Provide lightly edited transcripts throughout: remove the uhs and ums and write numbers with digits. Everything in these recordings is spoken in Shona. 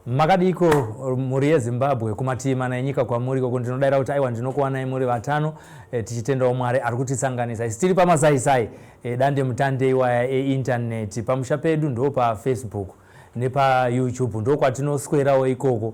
Makadiiko mhuri yeZimbabwe kumativi mana enyika kwamuri ikoko? Ndinodaira kuti aiwa, ndinokuwanai muri vatano, tichitendawo Mwari ari kutisanganisa. Isu tiri pamasaisai dande mutande iwaya eintaneti. Pamusha pedu ndo paFacebook nepaYouTube, ndo kwatinoswerawo ikoko.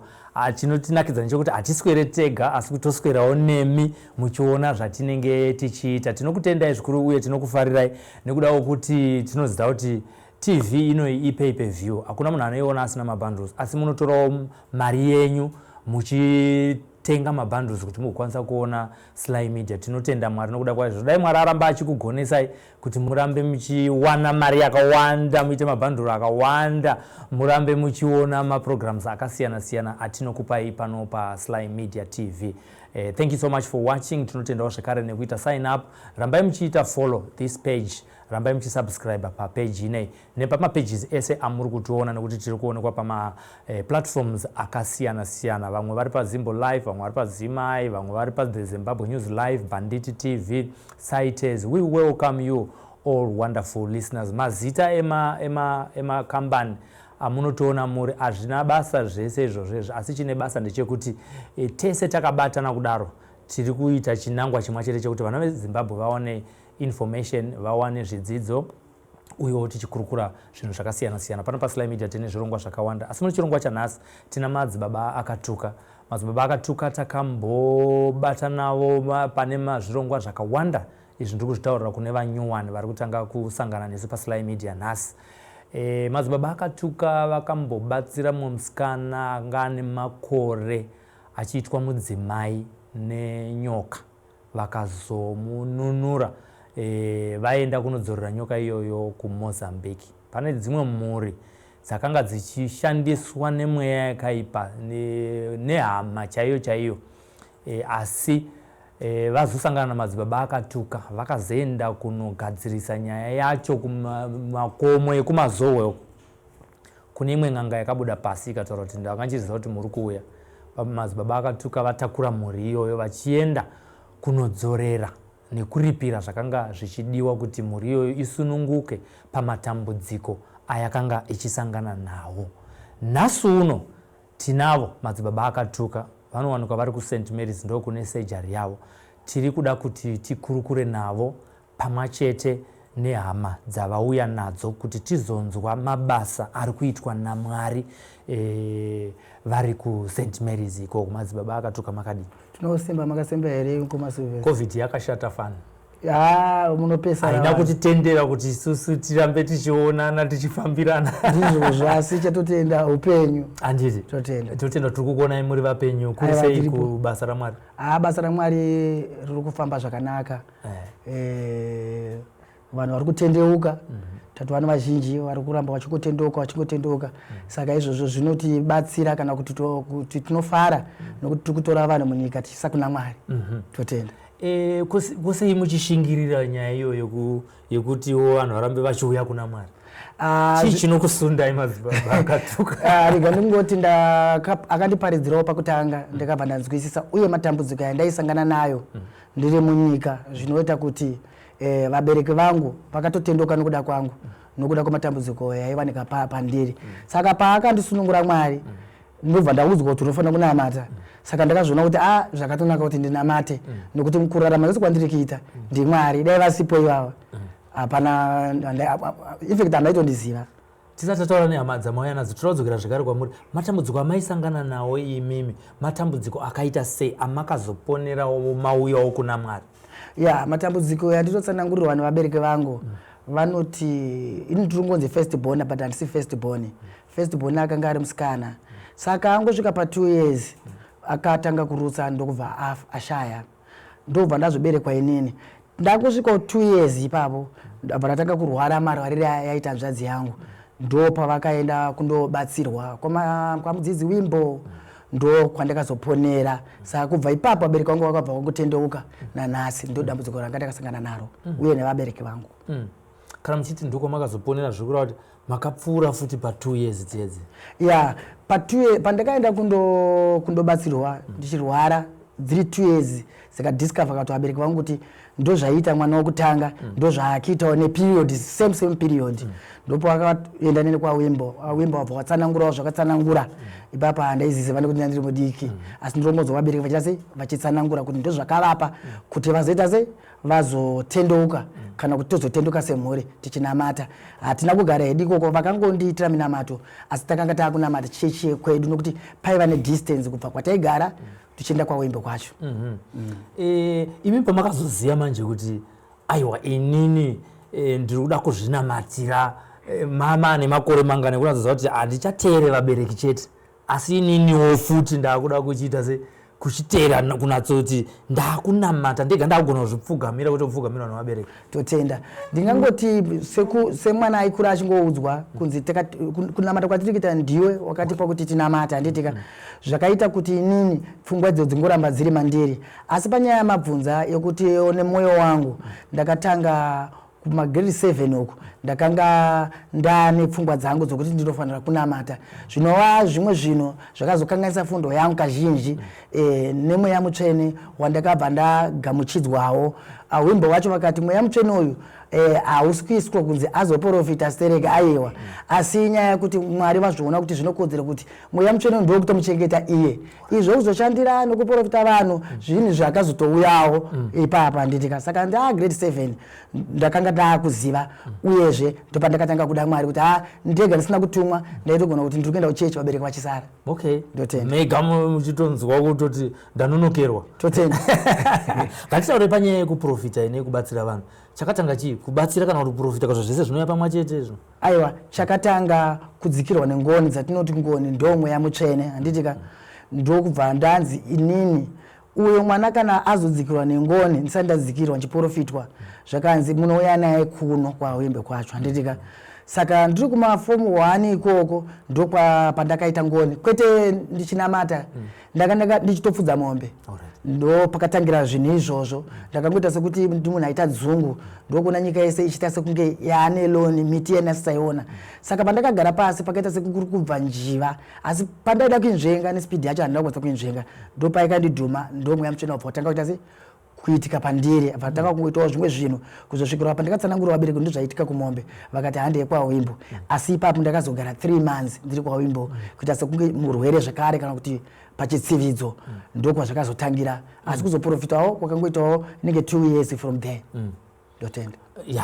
Chinotinakidza ndechekuti hatiswere tega, asi kutoswerawo nemi muchiona zvatinenge tichiita. Tinokutendai zvikuru uye tinokufarirai nekuda kwokuti tinoziva kuti TV inoyi ipay per view, hakuna munhu anoiona asina mabundles, asi munotorawo mari yenyu muchitenga mabundles kuti mugokwanisa kuona Sly Media. Tinotenda Mwari nokuda kwaizvozvo. Dai Mwari aramba achikugonesai kuti murambe muchiwana mari yakawanda, muite mabhanduru akawanda, murambe muchiona maprograms akasiyana siyana atinokupai pano paSly Media TV. Thank you so much for watching. Tinotendawo zvekare nekuita sign up. Rambai muchiita follow this page, rambai muchisubscribe papage inei nepamapages ese amuri kutiona, nekuti tiri kuonekwa pamaplatforms akasiyana siyana. Vamwe vari paZimbo Live, vamwe vari paZimai, vamwe vari paThe Zimbabwe News Live, Banditi TV, Cites. We welcome you all, wonderful listeners. Mazita emakambani amunotoona muri hazvina basa zvese izvozvo izvo, asi chine basa ndechekuti tese takabatana kudaro tiri kuita chinangwa chimwe chete chekuti vana veZimbabwe vawane information, vawane zvidzidzo, uyewo tichikurukura zvinhu zvakasiyana siyana. Pano paSly Media tine zvirongwa zvakawanda, asi mune chirongwa chanhasi tina Madzibaba Akatuka. Madzibaba Akatuka takambobata navo pane mazvirongwa zvakawanda. Izvi ndiri kuzvitaurira kune vanyowani vari kutanga kusangana nesu paSly Media nhasi. Madzibaba Akatuka vakambobatsira mumwe musikana anga ane makore achiitwa mudzimai nenyoka, vakazomununura, vaenda kunodzorera nyoka iyoyo kuMozambique. Pane dzimwe mhuri dzakanga dzichishandiswa nemweya yakaipa nehama chaiyo chaiyo, asi vazosangana naMadzibaba Akatuka, vakazoenda kunogadzirisa nyaya yacho kumakomo ekuMazowe uko kune imwe n'anga yakabuda pasi ikataura kuti, "Ndanga ndichiziva kuti muri kuuya." Madzibaba Akatuka vatakura mhuri iyoyo vachienda kunodzorera nekuripira zvakanga zvichidiwa kuti mhuri iyoyo isununguke pamatambudziko ayakanga ichisangana nawo. Nhasi uno tinavo Madzibaba Akatuka, vanowanikwa vari kuSt Marys, ndokune sejari yavo. Tiri kuda kuti tikurukure navo pamwe chete nehama dzavauya nadzo kuti tizonzwa mabasa ari kuitwa naMwari vari kuSt Marys ikoko. Madzibaba Akatuka, makadii? Tinosimba, makasimba here, mukoma Silvester? COVID yakashata fani. Ya, munopesa. Haina kutitendera kuti isusu tirambe tichionana, tichifambirana. Ndizvozvo, asi chatotenda upenyu. Handiti? Totenda. Totenda, tiri kukuonai muri vapenyu. Kuri Aiwa, sei tiripo. kubasa raMwari? Haa, basa raMwari riri kufamba zvakanaka. Vanhu vari kutendeuka. Tati vanhu vazhinji vari kuramba vachingotendeuka, vachingotendeuka. Saka izvozvo zvinotibatsira kana kuti kuti tinofara nokuti tiri kutora vanhu munyika tichiisa kuna Mwari. Totenda. Kusei muchishingirira nyaya iyoyo yekutiwo vanhu varambe vachiuya kuna Mwari? Ah, Chii chinokusundai, Madzibaba Akatuka? Ah, rega ndingoti akandiparidzirawo pakutanga, ndakabva ndanzwisisa, uye matambudziko andaisangana nayo ndiri munyika zvinoita kuti vabereki vangu vakatotendoka nokuda kwangu, nokuda kwematambudziko yaiwanika pandiri. Saka paakandisunungura Mwari, ndobva ndaudzwa kuti unofanira kunamata. Saka ndakazviona kuti a zvakatonaka kuti ndinamate, nokuti kurarama kwese kwandiri kuita ndiMwari. Dai vasipo ivava, hapana, in fact handaitondiziva. Tisati tataura nehama dzamauya nadzo, tinodzokera zvekare kwamuri. Matambudziko amaisangana nawo imimi, matambudziko akaita sei amakazoponerawo mauyawo kuna Mwari? Ya, matambudziko yandinotsanangurirwa nevabereki vangu, vanoti ini ndiri ngonzi first born, but handisi first born. First born akanga ari musikana, saka angosvika pa2 years akatanga kurutsa, ndokubva ashaya, ndobva ndazoberekwa inini. Ndangosvikawo 2 years ipapo, ndabva ndatanga kurwara marwarire yaita hanzvadzi yangu. Ndo pavakaenda kundobatsirwa kwamudzidzi Wimbo, ndo kwandakazoponera. Saka kubva ipapo vabereki vangu vakabva vangotendeuka nanhasi. Ndo dambudziko ranga ndakasangana naro uye nevabereki vangu. Kana muchiti ndiko makazoponera, zviri kureva kuti makapfuura futi pa2 years dzedzi? Ya, pandakaenda kundobatsirwa ndichirwara, dziri 2 years, dzikadiscover kuti vabereki vangu kuti Ndozvaiita mwana wokutanga, ndozvaakiitawo neperiod, same same period. Ndopawakaenda neni kwawimbo. Wimbo wabva watsanangurawo zvakatsanangura ipapa. Handaiziziva nekuti ndandiri mudiki, asi ndirongonzwa vabereki vachiita sei, vachitsanangura kuti ndozvakavapa kuti vazoita sei, vazotendeuka, kana kuti tozotenduka semhuri tichinamata. Hatina kugara hedu ikoko, vakangondiitira minamato, asi takanga taakunamata chechi yekwedu nokuti paiva nedistance kubva kwataigara tichienda kwawimbo kwacho. Imi pamakazoziva manje kuti aiwa, inini ndiri kuda kuzvinamatira, mama nemakore mangani kunatsoziva kuti handichateere vabereki chete, asi ininiwo futi ndakuda kuchiita se kuchiteera, kunatsoti ndakunamata ndega, ndakugona kuzvipfugamira kuti kupfugamirwa nevabereki? Totenda. Ndingangoti semwana aikura achingoudzwa kunzi kunamata kwatiri kuita ndiwe wakatipa kuti tinamata, handitika? Zvakaita kuti inini pfungwa idzo dzingoramba dziri mandiri. Asi panyaya yamabvunza yekuti nemwoyo wangu, ndakatanga kumagrade 7 uku, ndakanga ndane pfungwa dzangu dzokuti ndinofanira kunamata, zvinova zvimwe zvinhu zvakazokanganisa fundo yangu kazhinji. Nemweya mutsvene wandakabva ndagamuchidzwawo, wimbo wacho vakati mweya mutsvene uyu hausi kuiswa kunzi azoprofita stereke, aiwa, asi inyaya yekuti Mwari vazviona kuti zvinokodzera kuti mweya mutsvene ndokutomuchengeta iye. Izvo kuzoshandira nokuprofita vanhu zvinhu zvakazotouyawo ipapa, handitika? Saka ndaa grade 7 ndakanga ndaakuziva, uyezve ndopandakatanga kuda Mwari kuti ha, ndega ndisina kutumwa ndaitogona kuti ndiri kuenda kuchechi vabereki vachisara. Ndotenda. Mega muchitonzwa kutoti ndanonokerwa. Totenda. Ngatitaure panyaya yekuprofita neyekubatsira vanhu. Chakatanga chii, kubatsira kana kuti kuprofita? Kazvo zvese zvinouya pamwe chete izvo. Aiwa, chakatanga kudzikirwa nengoni dzatinoti ngoni ndo mweya mutsvene, handitika? Ndokubva ndanzi inini uyo mwana kana azodzikirwa nengoni, ndisati ndadzikirwa ndichiprofitwa, zvakanzi munouya naye kuno kwawembe kwacho, handitika? Saka ndiri kumafomu 1 ikoko ndopandakaita ngoni, kwete ndichinamata, ndanga ndichitopfudza mombe. Ndo pakatangira zvinhu izvozvo. Ndakangoita sekuti ndi munhu aita dzungu, ndokuona nyika yese ichiita sekunge yaane loni, miti yanasisaiona. Saka pandakagara pasi pakaita sekuri kubva njiva, asi pandaida kuinzvenga nespeed yacho handina kukwanisa kuinzvenga. Ndo paikandidhuma, ndo mweya mutsvene wabva watanga kuita se kuitika pandiri, vatanga kungoitawo zvimwe zvinhu kuzosvikira pandakatsanangura vabereki ndozvaitika kumombe. Vakati handei kwawimbo. Asi ipapo ndakazogara 3 months ndiri kwawimbo kuita sekunge murwere zvakare kana kuti pachitsividzo. Ndokwazvakazotangira, asi kuzoprofitawo kwakangoitawo inenge 2 years from there. Ndotenda. Ya,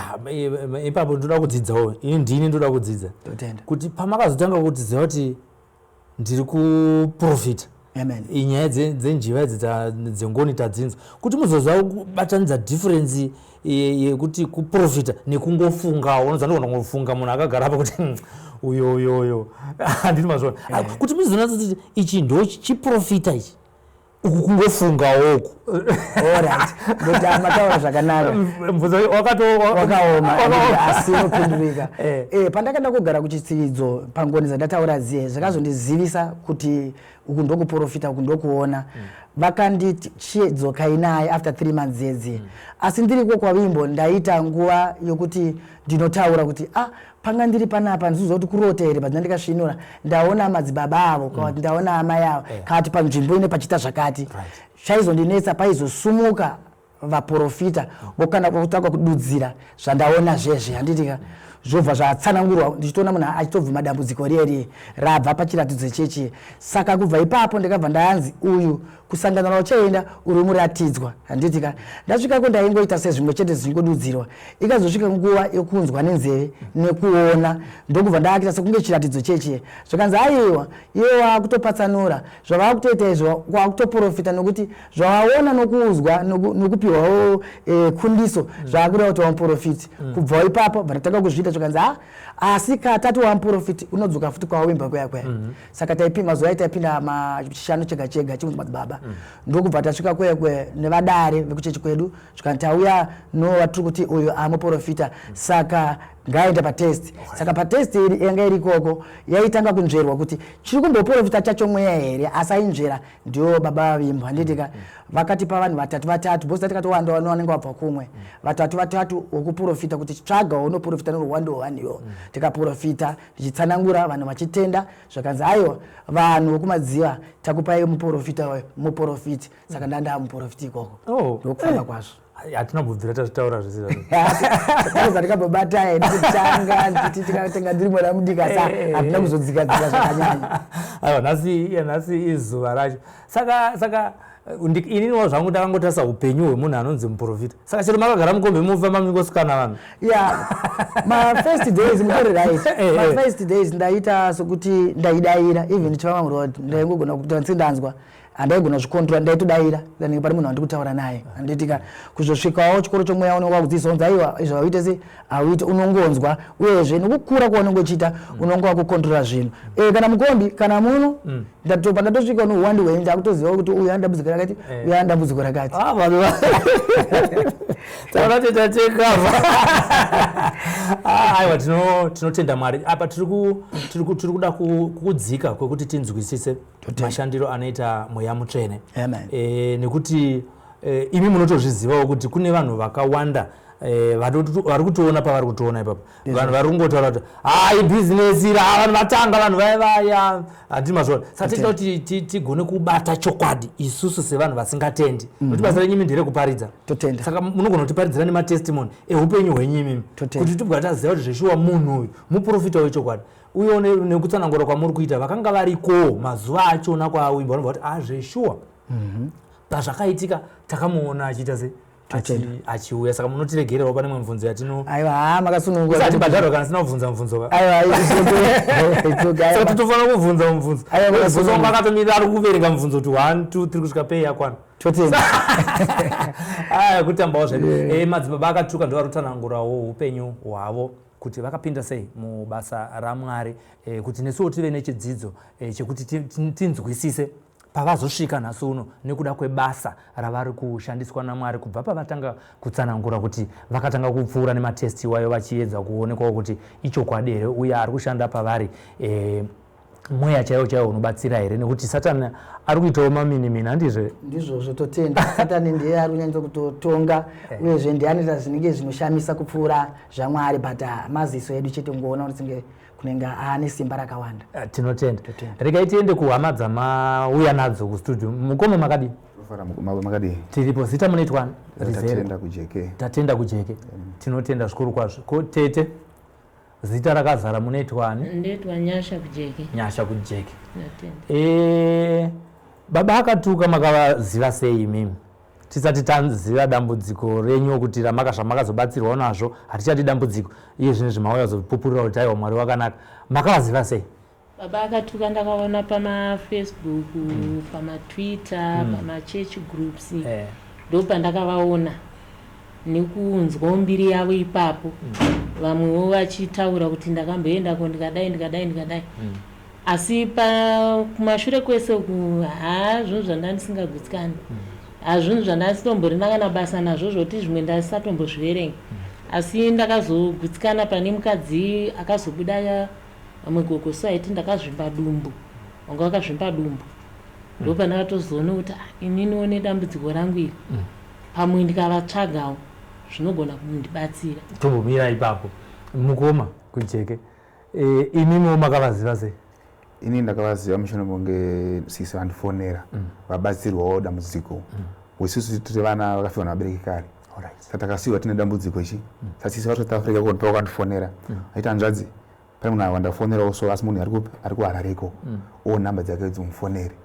ipapo ndoda kudzidzawo ini, ndini ndoda kudzidza. Ndotenda. Kuti pamakazotanga kutiziva kuti ndiri kuprofita, Amen. Inyaya dzenjiva idzi dzengoni tadzinzwa, kuti muzoziva kubatanidza difference yekuti kuprofita nekungofungawo. Unoziva, ndogona kungofunga munhu akagara apa kuti uyo uyo uyo, handini mazviona?" Kuti muzonatsoti ichi ndo chiprofita ichi, uku kungofungawo uku. Alright, ndokuti mataura zvakanaka. Mubvunzo wakaoma, asi unopindurika. Pandakaenda kugara kuchitsividzo pangoni dzandataura dziye, zvakazondizivisa kuti uku ndokuprofita, uku ndokuona. Vakanditi chidzokai naye after 3 months dzedziye. Asi ndiriko kwavimbo ndaita nguva yokuti ndinotaura kuti ah, panga ndiri panapa, ndiziva kuti kurota here, but ndikasvinura ndaona madzibaba avo, kana kuti ndaona amai avo, kana kuti panzvimbo ine pachiita zvakati. Chaizondinetsa, paizosumuka vaprofita vokana kutanga kududzira zvandaona zvezve, handitika? Zvobva zvatsanangurwa, ndichitoona munhu achitobvuma dambudziko riye riye rabva pachiratidzo chechi. Saka kubva ipapo ndakabva ndaanzi uyu kusangana rauchaenda uri muratidzwa, handitika? Ndasvikako ndaingoita sezvimwe chete zvichingodudzirwa. Ikazosvika nguva yokunzwa nenzeve nekuona, ndokubva ndaakuita sekunge chiratidzo chechiye. Zvakanzi aiwa, iwe waakutopatsanura zvavakutoita izvo, wakutoprofita, nokuti zvawaona nokuuzwa nokupiwawo kundiso zvaakureva kuti wamuprofiti. Kubvawo ipapo bva ndatanga kuzviita. Zvakanzi ha, asi katati wamuprofiti unodzoka futi kwawimba kuya kuya. Saka taipinda mazuva ai taipinda machishanu chega chega chinzi madzibaba. Ndokubva tasvika kuya kuya nevadare vekuchechi kwedu, zvikanzi tauya novatiri kuti uyu amuprofita, saka ngaenda patest. Saka patest iri yanga iri ikoko yaitanga kunzverwa kuti chiri kumboprofita chacho mweya here, asi ainzvera ndiwo baba vavimbo, handitika? Vakatipa vanhu vatatu vatatu, because takatowanda vano vanenge vabva kumwe, vatatu vatatu wokuprofita kuti tsvaga waunoprofita noruwando hwevanhu iwo. Tikaprofita tichitsanangura, vanhu vachitenda. Zvakanzi aiwa, vanhu vokumadziva takupai muprofita, muprofiti. Saka ndanda muprofiti ikoko. Oh. Ndokufamba kwazvo. Hatina kubvira tazvitaura zvese. Zvandikambobata hedu kutanga tikatenga ndiri mwana mudiki, asi hatina kuzodzika dzika zvakanyanya. Aiwa, nhasi izuva racho. Saka ininiwo zvangu ndakangotarisa upenyu hwemunhu anonzi muprofita. Saka chero makagara mukombe mufamba muchingosukana vanhu. Ya, mafirst days mutori right. Mafirst days ndaita sokuti ndaidayira even ndichifamba muroad. Ndaingogona kuti ndanzwa, handaigona zvicontrol, ndaitodayira ndanenge pane munhu wandiri kutaura naye, handitika? Kuzosvikawo chikoro chomweya unonge wakudzidzisa unzi aiwa, izvo hauite se hauite, unongonzwa. Uyezve nokukura kwaunenge uchiita unonge wakucontrola zvinhu. Kana mukombi kana muno pandatosvika nouwandi hwenyu, ndakutoziva kuti uyu ane dambudziko rakati, uyu ane dambudziko rakati. Ah, vanhu taura tetatekava. Aiwa, tinotenda Mwari. Apa tiri kuda kudzika kwekuti tinzwisise mashandiro anoita Mweya Mutsvene. Amen. Nekuti imi munotozvizivawo kuti kune vanhu vakawanda vari kutoona pavari kutoona ipapo. Vanhu vari kungotaura kuti hai, bhizinesi iri, vanhu vatanga, vanhu vaya vaya, handiti mazviona? Saka tichida kuti tigone kubata chokwadi isusu sevanhu vasingatendi, nokuti basa renyu imi nderekuparidza. Totenda. Saka munogona kutiparidzira nematestimony eupenyu hwenyu imimi Totenda. kuti tibva taziva kuti zveshuwa munhu uyu muprofita wechokwadi. Uye nekutsanangura kwamuri kuita, vakanga variko mazuva achona kwaawimba vanobva kuti a zveshuwa pazvakaitika takamuona achiita se achiuya. Saka munotiregererawo pane mwe mubvunzo yatino Aiwa, ha, makasununguka. Isati bhadharwa kana sina kubvunza mubvunzo ka. Aiwa, it's okay. It's okay. Saka totofanira kubvunza mubvunzo. Aiwa, mubvunzo makasununguka. wangu akatomirira, ari kuverenga mubvunzo kuti 1 2 3 kusvika pei yakwana. Totenda. Aya, kutambawo zvedu. Madzibaba Akatuka ndo vari kutsanangurawo upenyu hwavo kuti vakapinda sei mubasa raMwari, kuti nesuwo tive nechidzidzo chekuti tinzwisise pavazosvika nhasi uno nekuda kwebasa ravari kushandiswa naMwari, kubva pavatanga kutsanangura kuti vakatanga kupfuura nematesti iwayo vachiedza kuonekwawo kuti ichokwadi here, uye ari kushanda pavari mweya chaiwo chaiwo unobatsira here, nekuti Satani ari kuitawo maminimini, handizve? Ndizvozvo, totenda. Satani ndiye ari kunyanyisa kutotonga, uyezve ndiye anoita zvinenge zvinoshamisa kupfuura zvaMwari, but maziso edu chete kungoona kuti singe kunenge aane simba rakawanda. Tinotenda. Totenda. Regai tiende kuhama dzamauya nadzo kustudio. Mukoma, makadii? Fara, makadii? Tiripo. Zita munoitwa rizere? Tatenda Kujeke. Tatenda Kujeke, tinotenda zvikuru kwazvo. Ko tete, zita rakazara munoitwani? Ndoitwa Nyasha Kujeke. Nyasha Kujeke. Ndatenda. Baba Akatuka makavaziva sei imimi, tisati taziva dambudziko renyu, kuti zvamakazobatsirwawo nazvo? Hatichati dambudziko iye zvino, zvimauya zopupurira kuti aiwa, Mwari wakanaka. Makavaziva sei? Baba Akatuka ndakaona pamafacebook, pamatwitter, pamachurch groups. Ndo pandakavaona nekunzwawo mbiri yavo ipapo, vamwewo vachitaura kuti ndakamboendako, ndikadai, ndikadai, ndikadai. Asi kumashure kwese uku, haa, zvinhu zvandandisingagutsikani, hazvinhu zvandasitomborina kana basa nazvo, zvokuti zvimwe ndasatombozviverenga. Asi ndakazogutsikana pane mukadzi akazobuda, vamwe gogoso aiti ndakazvimba dumbu, wanga wakazvimba dumbu. Ndopandakatozoona kuti ah, ininiwo nedambudziko rangu iri, pamwe ndikavatsvagawo zvinogona kundibatsira. Tombomira ipapo. Mukoma Kujeke, imimiwo makavaziva sei? Ini ndakavaziva mushure mekunge sisi vandifonera vabatsirwawo dambudziko. Isusu tiri vana vakafirwa navabereki kare, saka takasiyiwa tine dambudziko ichi. Saka sisi vari South Africa ko, pavakandifonera aiti, "Hanzvadzi, pane munhu wandafonerawo so, asi munhu ari kupi? Ari kuHarare iko, o namba dzake dzimufonere."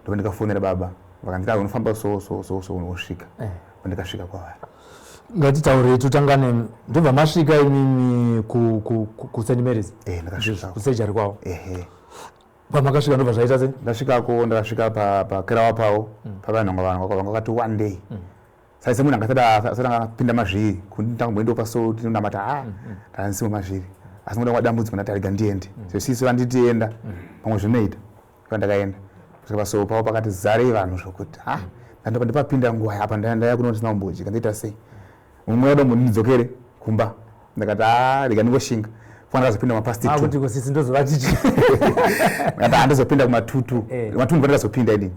Ndobva ndikafonera baba, vakanditi, "Ah, unofamba so so so so, unosvika." Ndikasvika kwavari. Ngatitaurei, totanga. Ndobva masvika imimi kuSt Marys? Eh, ndakasvika. Kusurgery kwavo? Ehe. Pamakasvika ndobva zvaita sei? Ndasvikako, ndakasvika pakirawa pavo, pavanhu vanga vakati one day. Saka semunhu angasati angapinda mazviri, kuti ndangomboendawo paso tinonamata, a ndandisimo mazviri, asi ngoda kwadambudziko, ndati arega ndiende. So sisi vanditi enda, pamwe zvinoita. Iva ndakaenda kusvika pasowo pavo, pakati zarei vanhu zvokuti ha, ndandopa ndipapinda nguva apa ndaya kuno ndisina kumbodya, ndoita sei? Mumwe wada mbondidzokere kumba, ndakati a, rega ndingoshinga. Fana ndakazopinda mapast 2. Akuti kusisi ndozovatichi? Ndakati handizopinda kumatutu. Matutu ndakazopinda inini.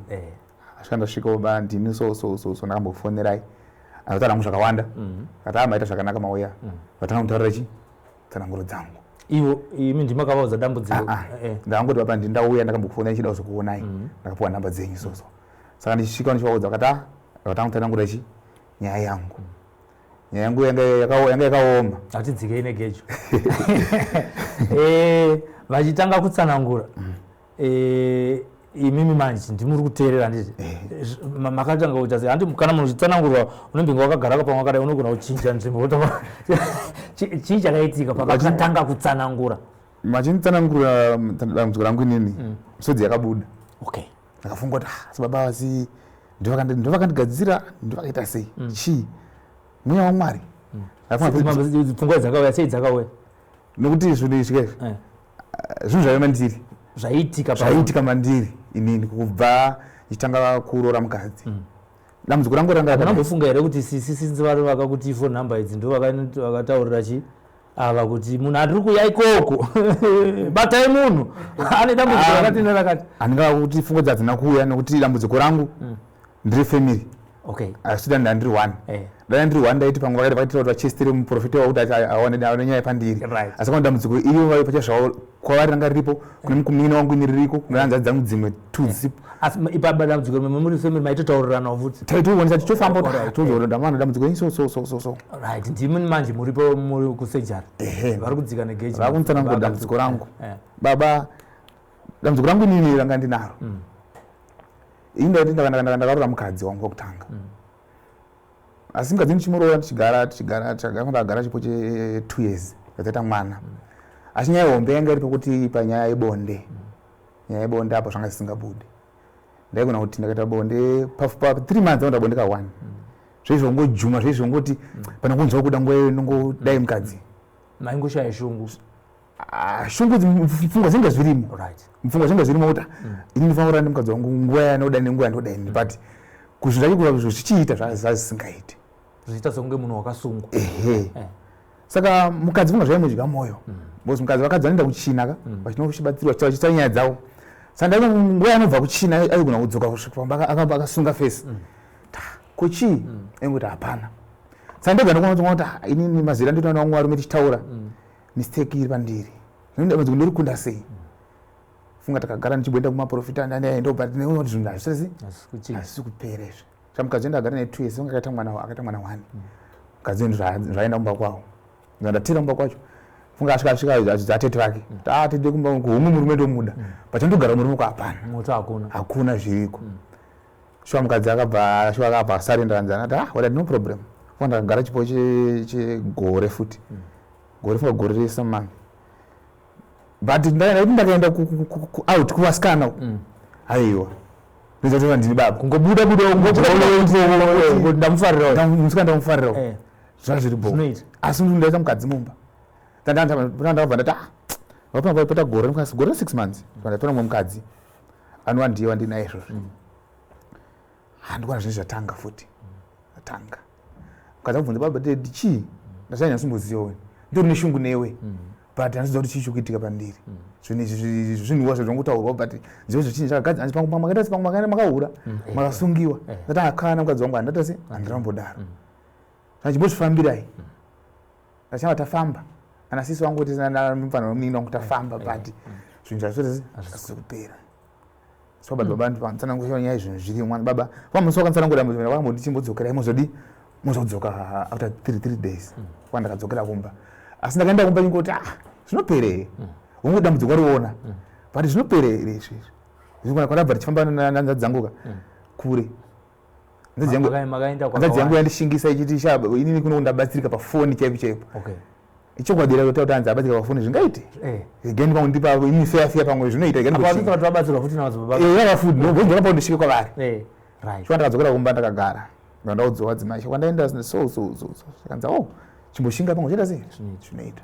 Asvika, ndasvika ba, ndini so so so so, ndakambokufonerai. Akataura hangu zvakawanda, akati a, maita zvakanaka mauya. Vatanga kutaurira chi tsananguro dzangu. Ivo imi ndimakavaudza dambudziko? Ah, ah. Ndakangoti baba, ndindauya, ndakambokufonera ndichida kuzokuonai, ndakapiwa namba dzenyu so so. Saka ndichisvika ndichivaudza, vakati a, vakatanga kutsanangura chi nyaya yangu. Nyaya yangu yanga yakaoma. Hatidzikei negejo. Vachitanga kutsanangura, imimi manje ndimuri kuteerera, handiti? Makatanga kuita sei? Handi kana munhu uchitsanangurwa unombinga wakagara pamwe wakadai, unogona kuchinja nzvimbo. Chii chakaitika pavakatanga kutsanangura? Vachinditsanangurira dambudziko rangu inini, misodzi yakabuda. Ndakafunga kuti, "Ah, asi baba vasi ndovakandigadzira, ndovakaita sei? Chii, mweya waMwari?" Ndakafunga Pfungwa dzakauya sei? Dzakauya Nokuti zvinhu izvi kaizvi, zvinhu zvaiva mandiri. Zvaiitika. Zvaiitika mandiri inini kubva ndichitanga kuroora mukadzi. Dambudziko rangu ranga rakadai. Munambofunga here kuti sisi sinzi vari vakakuti phone number idzi ndo vakataurira chi ava kuti munhu atiri kuuya ikoko, batai munhu ane dambudziko rakati nerakati? Handingava kuti pfungwa dzadzina kuuya, nokuti dambudziko rangu ndiri family. Asi dai ndandiri one, dai ndiri one, ndaiti pamwe vakaitira kuti vachestere muprofita wavo kuti awane nyaya pandiri. Asi kana dambudziko iyo pachazvavo kwavari ranga riripo, kune mukumina wangu ini ririko, kune hanzvadzi dzangu dzimwe two dzipo. Asi ipapa dambudziko muri family maitotauriranawo futi? Taitoonesa tichitofamba kuti ndamana dambudziko ini, so so so so so. Right, ndimi manje muripo, muri kusejari. Vari kudzika negeji. Vakunditsanangura dambudziko rangu. Baba, dambudziko rangu inini ranga ndinaro ini, ndaiti ndakarora mukadzi wangu wekutanga. Asi mukadzi ndichimuroora, tichigara tichigara tichigara, ndakagara chipo che 2 years, ndakaita mwana. Asi nyaya hombe yanga iri pekuti panyaya yebonde, nyaya yebonde apo zvanga zvisingabudi. Ndaigona kuti ndakaita bonde pa 3 months, ndaita bonde ka one. Zveizvongojuma, zveizvongoti pana kunzwa kuda nguva iyoyo ndongodai mukadzi. Maingoshaya shungu? Ah, shungu pfungwa dzinenge zvirimo. Mupfungwa zvinenge zvirimo kuti ini ndinofanira kurara nemukadzi wangu nguva yanodai nenguva yandodai, but kuzvinhu zvacho zvichiita zvazvisingaiti. Zvichiita sekunge munhu wakasungwa. Ehe. Saka mukadzi funga zvaimudya mwoyo, because mukadzi, vakadzi vanoenda kuchina ka, vachinobatsirwa, vachiita nyaya dzavo. Saka ndaona nguva yanobva kuchina aigona kudzoka kusvika pamba akasunga face. Ko chii? Aingoti hapana. Saka ndega ndikuona kuti, ah, inini mazira ndinoona vamwe varume tichitaura, mistake iri pandiri. Dambudziko ndirikunda sei? Funga takagara ndichimboenda kumaprofita, ndandaenda, but ndinoona kuti zvinhu hazvisasi Asi kuchinja. Hazvisi kupera izvi. Saka mukadzi enda agara naye 2 years, unge akaita mwana, akaita mwana one. Mukadzi uyu zvaenda kumba kwavo, ndatira kumba kwacho. Funga asvika atete vake, atete kumba kuhumwe murume ndomuda, but andogara murume kwa hapana. Moto hakuna. Hakuna zviriko. Shuwa mukadzi akabva, shuwa akabva asarenda kanzi anati, "Ah, wada, no problem." Funga ndakagara chipo chegore futi, gore, funga gore rese mani. But ndaiti ndakaenda out kuvasikana uku, aiwa, ndizatova ndini baba. Kungobuda buda, ndamufarira. Musikana ndamufarira, zvanga zviri bo. Zvinoita. Asi ndaita mukadzi mumba, ndakabva ndati, ah, vapana peta gore, gore 6 months, ndatora mumwe mukadzi anova ndiye wandinaye izvozvo. Handikuona zvinhu zvatanga futi, zvatanga. Mukadzi akubvunza, "Baba dedi, chii?" Ndasanyasumboziva weni, ndori neshungu newe, but handiziva kuti chii chikuitika pandiri. Zvinhu izvi zvinhuwa zvazvangotaurwa, but zivo zvichinji zvakagadzira. Hanzi pamwe makaita se pamwe makaenda makahura, makasungiwa. Ndati akana mukadzi wangu, handata se handirambodaro. Saka chimbozvifambirai. Ndachava tafamba ana sisi wangu kuti mufana wemunini wangu tafamba, but zvinhu zvazvo hazvisi kupera. So baba, baba nditsanangura nyaya, zvinhu zviri mwana. Baba vamusi wakanditsanangura dambudziko, vakamboti chimbodzokerai, muzodi muzodzoka after 3 days. Kwa ndakadzokera kumba, asi ndakaenda kumba ingoti, ah, zvinopera here? Hungu, dambudziko wariona, but zvinopera here izvi? Izvi kwadabva tichifamba nanzadzi dzangu ka kure. Hanzvadzi yangu Makaenda hanzvadzi yangu yandishingisa ichiti, "Sha, inini kuno ndabatsirika pafoni chaipo chaipo." Ichokwadi here kuti hanzi abatsirika pafoni? Zvingaite? Again pamwe ndipa ini feya feya, pamwe zvinoita. Again Apo vanoita vabatsirwa futi navadzibaba. Yava futi ndobva ndisvike kwavari. Right. Shuwa ndakadzokera kumba, ndakagara, ndaudziwa dzimai kwandaenda so so so so. Zvakanzi, "Oh, chimboshinga, pamwe zvoita sei." Zvinoita. Zvinoita.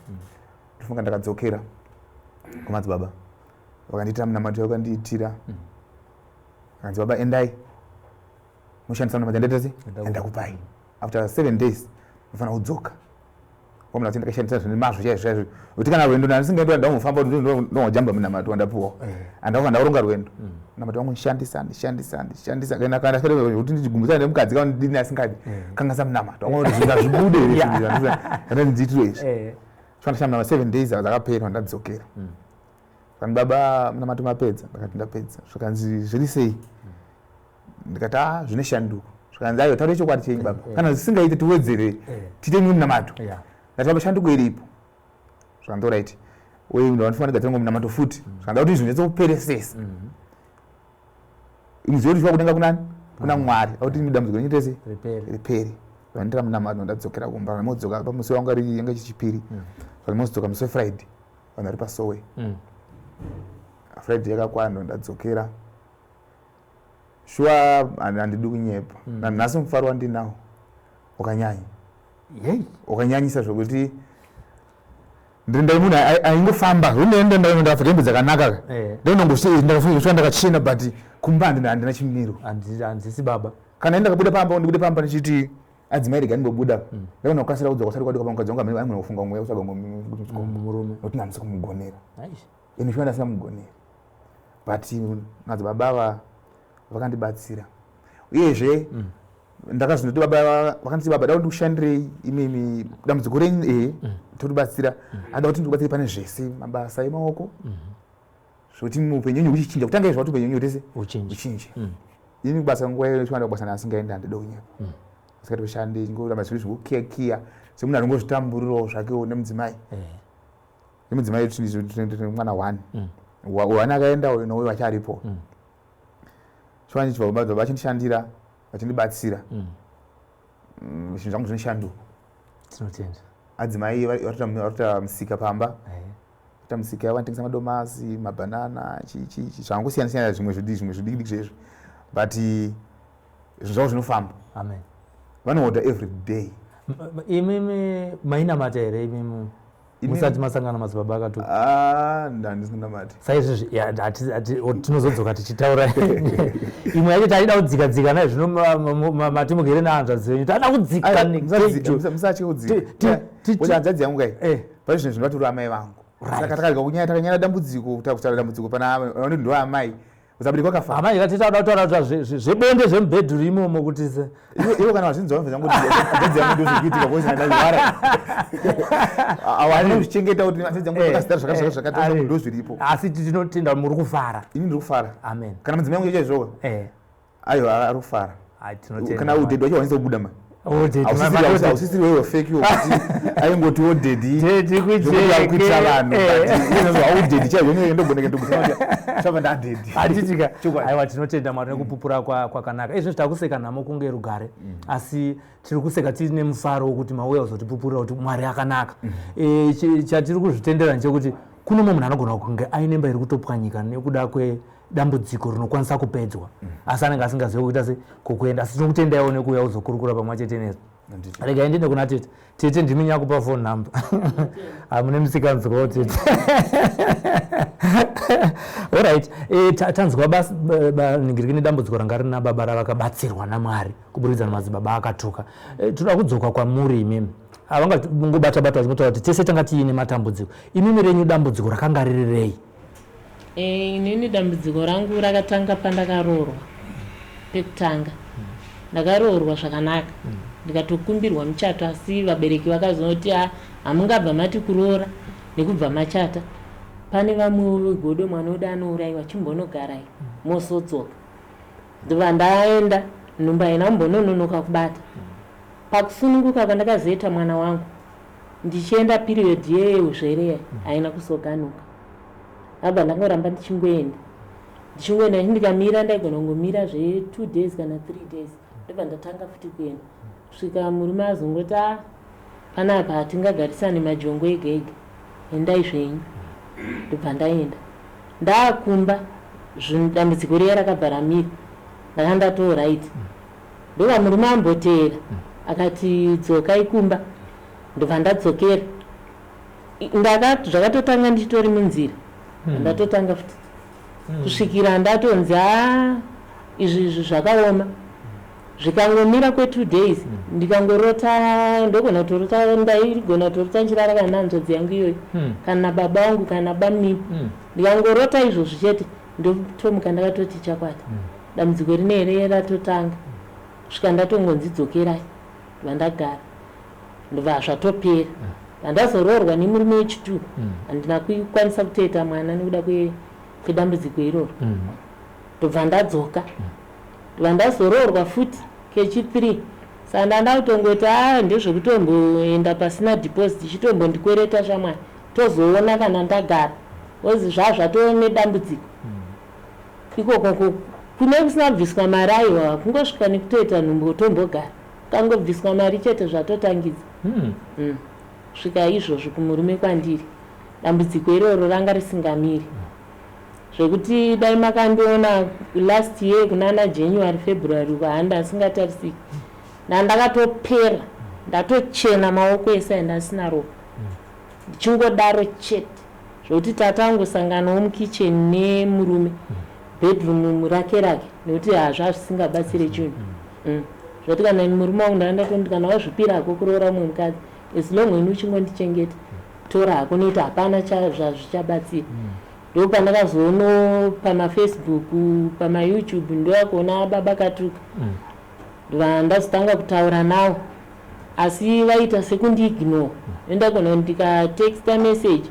Ndofunga ndakadzokera kumadzibaba, vakandiitira munamato, vakandiitira. Akanzi, "Baba, endai mushandisa munamato yandaita sei." "Endakupai after 7 days unofanira kudzoka." Kwamuna kuti ndakashandisa zvine mazvo chaizvo chaizvo, kuti kana rwendo ndandisingaendi, ndangofamba, ndongojamba munamato wandapuwa. Andauka ndauronga rwendo, munamato wangu ndishandisa, ndishandisa, ndishandisa, kana kana kuti ndichigumbusana nemukadzi kana ndini asingadi kangasa munamato wangu kuti zvinhu zvibude kana ndiitire izvi. Chifana munamato 7 days dzakapera, ndadzokera. Kani, "Baba, munamato mapedza?" Ndakati, "Ndapedza." Zvikanzi, "Zviri sei?" Ndikati, "A, zvine shanduko." Zvikanzi aiwa, taura chokwadi chenyu baba, kana zvisingaite tiwedzere, tiite mimwe munamato. Ndati baba, shanduko iripo. Zvikanzi alright, uye ndinofanira kugadzira mumwe munamato futi. Zvikanzi kuti izvi nyatsokuperesesa, muzive kuti kudenga kunani, kuna Mwari, akuti dambudziko renyu tese riperi. Vandira munamato, ndadzokera kumba. Modzoka pamusi wanga ri yanga chichipiri, vandimozodzoka musi weFriday, vanhu vari pasowe. Friday yakakwana, ndadzokera. Shuwa, handidi kunyepa, nanhasi mufaro wandinawo wakanyanya, wakanyanyisa zvokuti ndai munhu aingofamba ndakapfeka hembe dzakanaka, ndinongosvika ndakachena, but kumba handina chimiro. Handisi baba. Kana ndakabuda pamba, ndibude pamba ndichiti adzimai rega ndimbobuda, ndaona kukasira kudzoka kusati kwaduka. Pamukadzi wangu aigona kufunga mweya kutsvaga murume, nokuti handisi kumugonera. Ine shuwa ndasingamugoneri, but madzibaba ava vakandibatsira. Uyezve ndakazondoti baba vakanditi, baba, da kuti ndikushandirei imimi dambudziko renyu, ehe, totibatsira. Ada kuti ndikubatsire pane zvese, mabasa emaoko, zvokuti muupenyu wenyu huchichinja. Kutanga izvo kuti upenyu wenyu tese uchinje. Ini kubasa nguva iyo chiwanda kubasa ndasingaendi, handidi kunyepa, asikatoshandi, ngoramba zviri zvingokiyakiya semunhu anongozvitamburirawo zvakewo nemudzimai. Nemudzimai tine mwana one, one akaenda, uyu nouyu acharipo. Chiwani chibva vachindishandira, vachindibatsira, zvinhu zvangu zvinoshanduka. Tinotenda. Adzimai varikuita musika pamba, kuita musika yavo, vanotengesa madomasi, mabhanana, chichi zvangosiyana siyana, zvimwe zvidiki, zvimwe zvidiki diki zvezvo, but zvinhu zvavo zvinofamba. Amen. Vanohodha every day. Imimi mainamata here imimi musati masangana madzibaba akatuka? Ah, handisi namati. Saizvizvi tinozodzoka tichitaura imwe yacho. Taida kudzika dzika naye zvino matimugere nehanzvadzi venyu, tada kudzika. Musatye kudzika, kuti hanzvadzi yangu kai pane zvinhu zvinovatori amai vangu. Saka takarega kunyaya, takanyara dambudziko, kutaura dambudziko pana vanoti ndo amai usabereki wakafa. Amai katitauda kutaura kuti zvebonde zvemubhedhuru imomo kuti Ivo kana vazvinzwa vanobva kuti hanzvadzi yangu ndo zvikuitika, because ndazvara avanozvichengeta kuti hanzvadzi yangu akazita zvakati zvakati ndo zviripo. Asi tinotenda muri kufara. Ini ndiri kufara. Amen. Kana mudzimai wangu chaizvoka, aiwa, ari kufara. Kana udhedhi wacho wanisa kubuda ma hausisiri wewe fake wokuti aingoti wodhedhi kuitira vanhu, haudhedhi chaizvo, ndogoneke ndogusava ndadhedhi. Hatitika. Aiwa, tinotenda Mwari nekupupura kwakanaka. Izvezvi takuseka nhamo kunge rugare, asi tiri kuseka tiine mufaro wekuti mauya kuzotipupurira kuti Mwari akanaka. Chatiri kuzvitendera ndechekuti kuno mumwe munhu anogona kunge aine imba iri kutopwanyika nekuda kwedambudziko rinokwanisa kupedzwa, asi anenge asingazivi kuita se kokuenda. Asi tinokutendaiwo nekuuya kuzokurukura pamwe chete nesu. Regai ndiende kuna tete. Tete, ndimi nyakupa phone number, hamune musikanzwawo tete. Alright, tanzwa ningiriki nedambudziko ranga rina baba ravakabatsirwa naMwari kuburikidza namadzibaba akatuka. Toda kudzoka kwamuri imimi. Havangangobata bata vachingotaura kuti tese tanga tiine matambudziko. Imimi renyu dambudziko rakanga riri rei? Inini dambudziko rangu rakatanga pandakaroorwa pekutanga. Ndakaroorwa zvakanaka, ndikatokumbirwa muchato, asi vabereki vakazoti, "Ah, hamungabva mati kuroora nekubva machata, pane vamwewo vegodo, mwana wedu anourayiwa, chimbonogarai mozodzoka." Ndobva ndaenda, nhumba haina kumbonononoka kubata. Pakusununguka kwandakazoita mwana wangu, ndichienda period yeuzvereya haina kuzoganuka. Abva ndangoramba ndichingoenda, ndichingoenda, ndikamira ndaigona kungomira zve2 days kana 3 days, ndobva ndatanga futi kuenda, kusvika murume azongoti, "A, panapa hatingagarisani majongo ega ega, endai zvenyu." Ndobva ndaenda. Ndaakumba, dambudziko riya rakabva ramira, ndanga ndatoo right. Ndobva murume amboteera akati, "Dzokai kumba." Ndobva ndadzokera. Zvakatotanga ndichitori munzira, ndatotanga futi kusvikira ndatonzi, "A, izvi zvakaoma." Zvikangomira kwe2 days, ndikangorota, ndogona kutorota, ndaigona kutorota nchirara kana hanzvadzi yangu iyoyo, kana baba vangu, kana bamunini. Ndikangorota izvozvi chete, ndotomuka ndakatoti chakwata, dambudziko rine ratotanga, kusvika ndatongonzi, "Dzokerai." Vandagara, ndobva zvatopera. Vandazoroorwa nemurume wechitu, handina kukwanisa kutoita mwana nekuda kwedambudziko iroro. Ndobva ndadzoka, ndobva ndazoroorwa futi. Kechi 3 saka ndanda kutongoti a ndezvekutomboenda pasina deposit, chitombondikwereta shamwari, tozoona kana ndagara, because zvazvatoo nedambudziko ikoko. Kune kusina kubviswa mari, aiwa, kungosvika nekutoita nhumbu tombogara. Kangobviswa mari chete, zvatotangidza. Svika izvozvo kumurume kwandiri, dambudziko iroro ranga risingamiri, zvekuti dai makandiona last year kunana January, February uko, handa asingatarisiki, ndandakatopera, ndatochena maoko ese aenda asina ropa, ndichingodaro chete, zvokuti tatangosanganawo mukicheni nemurume, bedroom rake rake, nekuti hazva zvisingabatsire chinhu. Zvoti kana murume wangu ndakandatoti kana wazvipirako kuroora mumwe mukadzi, as long ini uchingondichengeta, tora hako, nekuti hapana zvazvichabatsira. Ndopandakazoono pamaFacebook, pamaYouTube, ndoyakuona Baba Katuka. Ndazotanga kutaura navo, asi vaita sekundiignore. Ndagona ndikatexta message,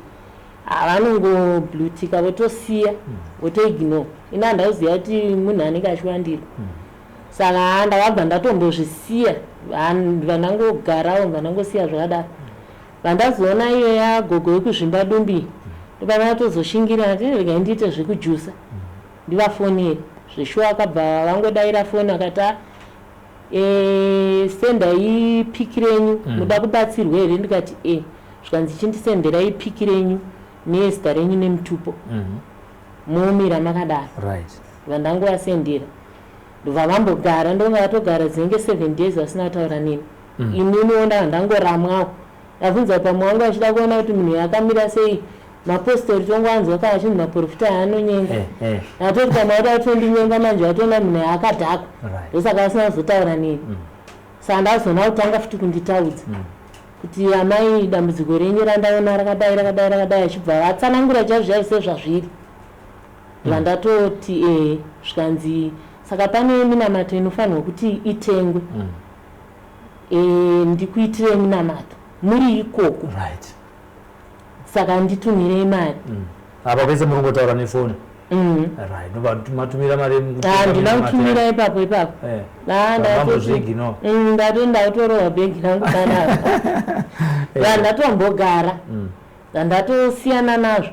vanongoblutika, votosiya, votoignore. Ini handauziva kuti munhu anenge achiwandirwa. Saka ndakabva ndatombozvisiya, vandangogarawo, vandangosiya zvakadaro. Vandazoona iyo yagogo yekuzvimba dumbi, ndopandakatozoshingira ati regai ndiite zvekujusa, ndivafonere. Zveshuwa akabva vangodayira foni, akati, "Sendai pic renyu. Muda kubatsirwa here?" Ndikati, "E." Zvikanzi, "Chindisenderai pic renyu nezita renyu nemutupo." Momira makadaro. Vandangovasendera, ndobva vambogara, ndonga vatogara dzinenge 7 days vasina kutaura neni. Ininiwo ndanga ndangoramwawo. Ndabvunza pamwe wangu achida kuona kuti munhu yakamira sei. Mapostori tongoanzwa kana achinzi maprofita anonyenga. Atoti pamwe vada kutondinyenga, manje vatoona munhu yaakadhakwa. Ndosaka vasina kuzotaura neni. Saka ndazoona kutanga futi kunditaudza kuti, "Amai, dambudziko renyu randaona rakadai, rakadai, rakadai." Achibva vatsanangura chaizvo chaizvo sezvazviri. Vandatoti ehe. Zvikanzi, "Saka pane minamato inofanirwa kuti itengwe. Ndikuitirei minamato muri ikoko. Saka nditumirei mari." Apa pese muri kungotaura nefoni? Right, ndobva matumira mari? Handina kutumira ipapo ipapo. Ah, vambozviignore. Ndati ndautorohwa bhegi rangu panapa. Vandatombogara, ndatosiyana nazvo.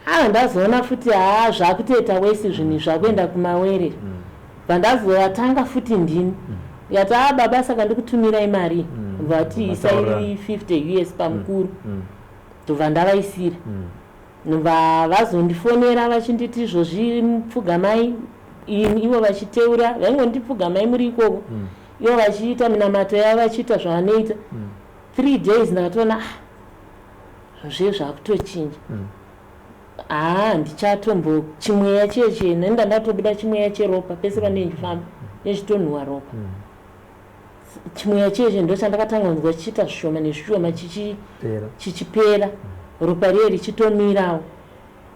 Ah, ndazoona futi haa, zvakutoita wesi, zvinhu zvakuenda kumawere. Vandazotanga futi ndini, ndikati, "A baba, saka ndikutumirai mari." Vati, "Isai 50 US pamukuru." Ndobva ndavaisira. Ndobva vazondifonera vachinditi, "Izvozvi pfugamai." Ivo vachiteura, vaingonditi, "Pfugamai muri ikoko." Ivo vachiita minamato yavo, vachiita zvavanoita. 3 days ndakatoona, ah, zve zvakutochinja. Haa, ndichatombo chimweya cheche nenda, ndatobuda chimweya cheropa pese pandinenge ndichifamba, nechitonhuwa ropa. Chimweya cheche ndo chandakatanga kunzwa chichiita zvishoma nezvishoma Pera. Chichipera, ropa riye richitomirawo.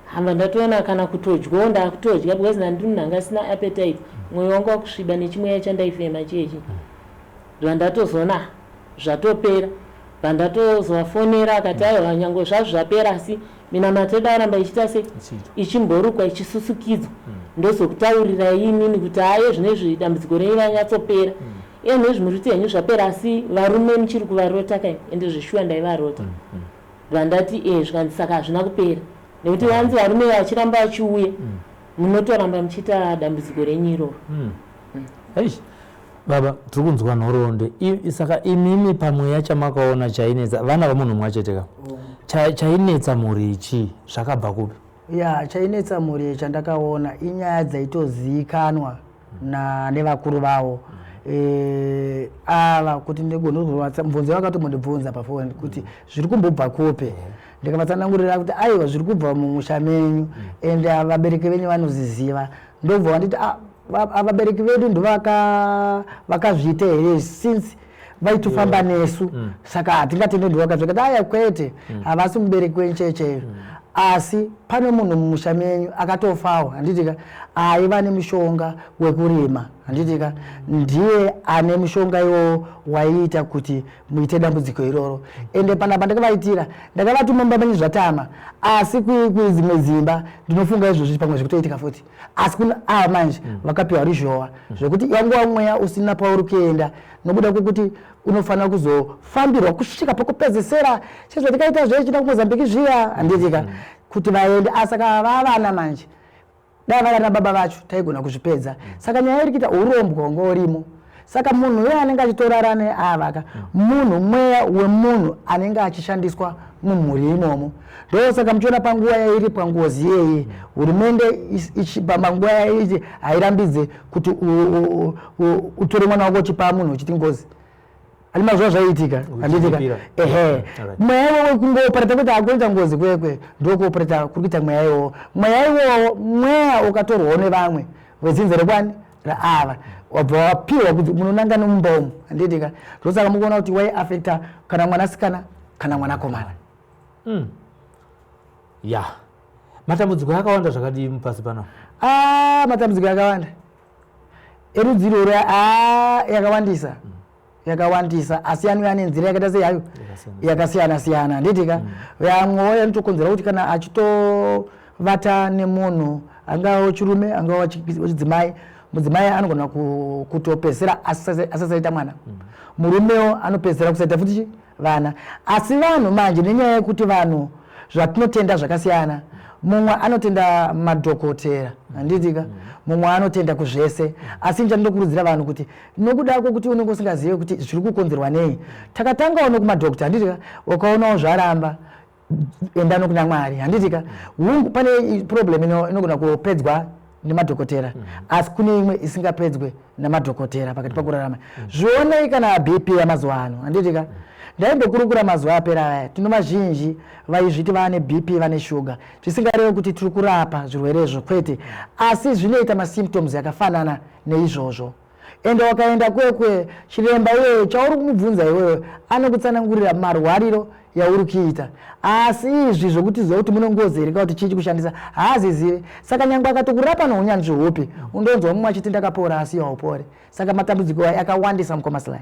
Hamba ndatoona kana kutodyawo ndakutodya, because ndandiri munhu anga asina appetite, mwoyo wangu wakusviba nechimweya chandaifema chechi. Ndatozoona, ah, zvatopera. Vandatozovafonera, akati, "Aiwa, nyange zvazvo zvapera, asi minamato yedu aramba ichiita sei?" Ichiitwa. Ichimborukwa, ichisusukidzwa. "Ndozokutaurirai inini kuti aye zvinezvi dambudziko renyu ranyatsopera. Iye nezvi muri kuti henyu zvapera, asi varume muchiri kuvarota kai?" Ende zveshuwa ndaivarota. Vandati, "E." Zvikanzi, "Saka hazvina kupera, nekuti vanzi varume vachiramba vachiuya, munotoramba muchiita dambudziko renyu iroro." Eish, baba, tiri kunzwa nhoroondo. Saka imimi pamweya chamakaona chainetsa vana vamunhu mumwe chete ka, chainetsa mhuri ichi zvakabva kupi? Ya, chainetsa mhuri chandakaona inyaya dzaitozivikanwa nevakuru vavo. Ava kuti ndigonozwa mubvunzo vakatombondibvunza pafoni kuti zviri kumbobva kupi, ndikavatsanangurira kuti aiwa, zviri kubva mumusha menyu and vabereki venyu vanozviziva. Ndobva vanditi, "Ah, vabereki vedu ndovakazviita here, since vaitofamba nesu? Saka hatingatende ndovakazvikati." Aya, kwete, havasi mubereki wenyu chaiyo chaiyo, asi Pane munhu mumusha menyu akatofawo, handitika, aiva nemushonga wekurima, handitika, ndiye ane mushonga iwowo waiita kuti muite dambudziko iroro. Ende panapa ndakavaitira, ndakavati mumba menyu zvatama, asi kudzimwe dzimba ndinofunga izvozvi pamwe zvikutoitika futi, asi kuna ava manje vakapiwa ruzhowa zvekuti yanguva mweya usina pauri kuenda, nokuda kwekuti unofanira kuzofambirwa kusvika pekupedzesera, sezvatikaita zvechida kuMozambiki zviya, handitika, kuti vaende. Asaka vavana manje, dai vavana baba vacho taigona kuzvipedza. Saka nyaya iri kuita urombwa hwanga urimo. Saka munhu uye anenge achitorara neavaka munhu, mweya wemunhu anenge achishandiswa mumhuri imomo. Ndosaka muchiona panguva yairipwa ngozi iyeye, hurumende panguva yaiti hairambidze kuti utore mwana wako uchipa munhu uchiti ngozi, ani mazuva zvaiitika, handitika? Ehe, mweya iwowo kungooperata kuti akuita ngozi kwekwe, ndokuoperata kuri kuita mweya iwowo. Mweya iwowo mweya ukatorwawo nevamwe vedzinza rekwani raava, wabva wapiwa kuti munonanga nemumba umu, handitika? Ndosaka mukuona kuti waiafecta kana mwanasikana kana mwanakomana. Ya, matambudziko akawanda zvakadii mupasi pano? Ah, matambudziko akawanda erudzi iroro, a yakawandisa, yakawandisa, asi anouya nenzira yakaita seyayo yakasiyana siyana, handitika? Vamwewo yanotokonzera kuti kana achitovata nemunhu, angava wechirume, angava wechidzimai, mudzimai anogona kutopedzisira asasaita mwana, murumewo anopedzisira kusaita futi vana. Asi vanhu manje, nenyaya yekuti vanhu zvatinotenda zvakasiyana, mumwe anotenda madhokotera, handitika, mumwe anotenda kuzvese. Asi nchandinokurudzira vanhu kuti nokuda kwokuti unenge usingazive kuti zviri kukonzerwa nei, takatangawo nokumadhokta, handitika, ukaonawo zvaramba, enda nokuna Mwari, handitika? Hungu, pane problem inogona kupedzwa nemadhokotera, asi kune imwe isingapedzwe namadhokotera pakati pakurarama. Zvionei kana BP yamazuva ano, handitika? Ndaimbokurukura mazuva apera aya, tino vazhinji vaizviti vaane BP, vane shuga, zvisingarevi kuti tiri kurapa zvirwerezvo, kwete, asi zvinoita masymptoms yakafanana neizvozvo. Ende wakaenda kwekwe chiremba iwewe, chauri kumubvunza iwewe anokutsanangurira marwariro yauri kuita, asi izvi zvokuti ziva kuti mune ngozi here kana kuti chii chikushandisa, haazizivi. Saka nyange akatokurapa nounyanzvi hupi, undonzwa mumwe achiti ndakapora, asi haupori. Saka matambudziko aya akawandisa, mukoma Sly.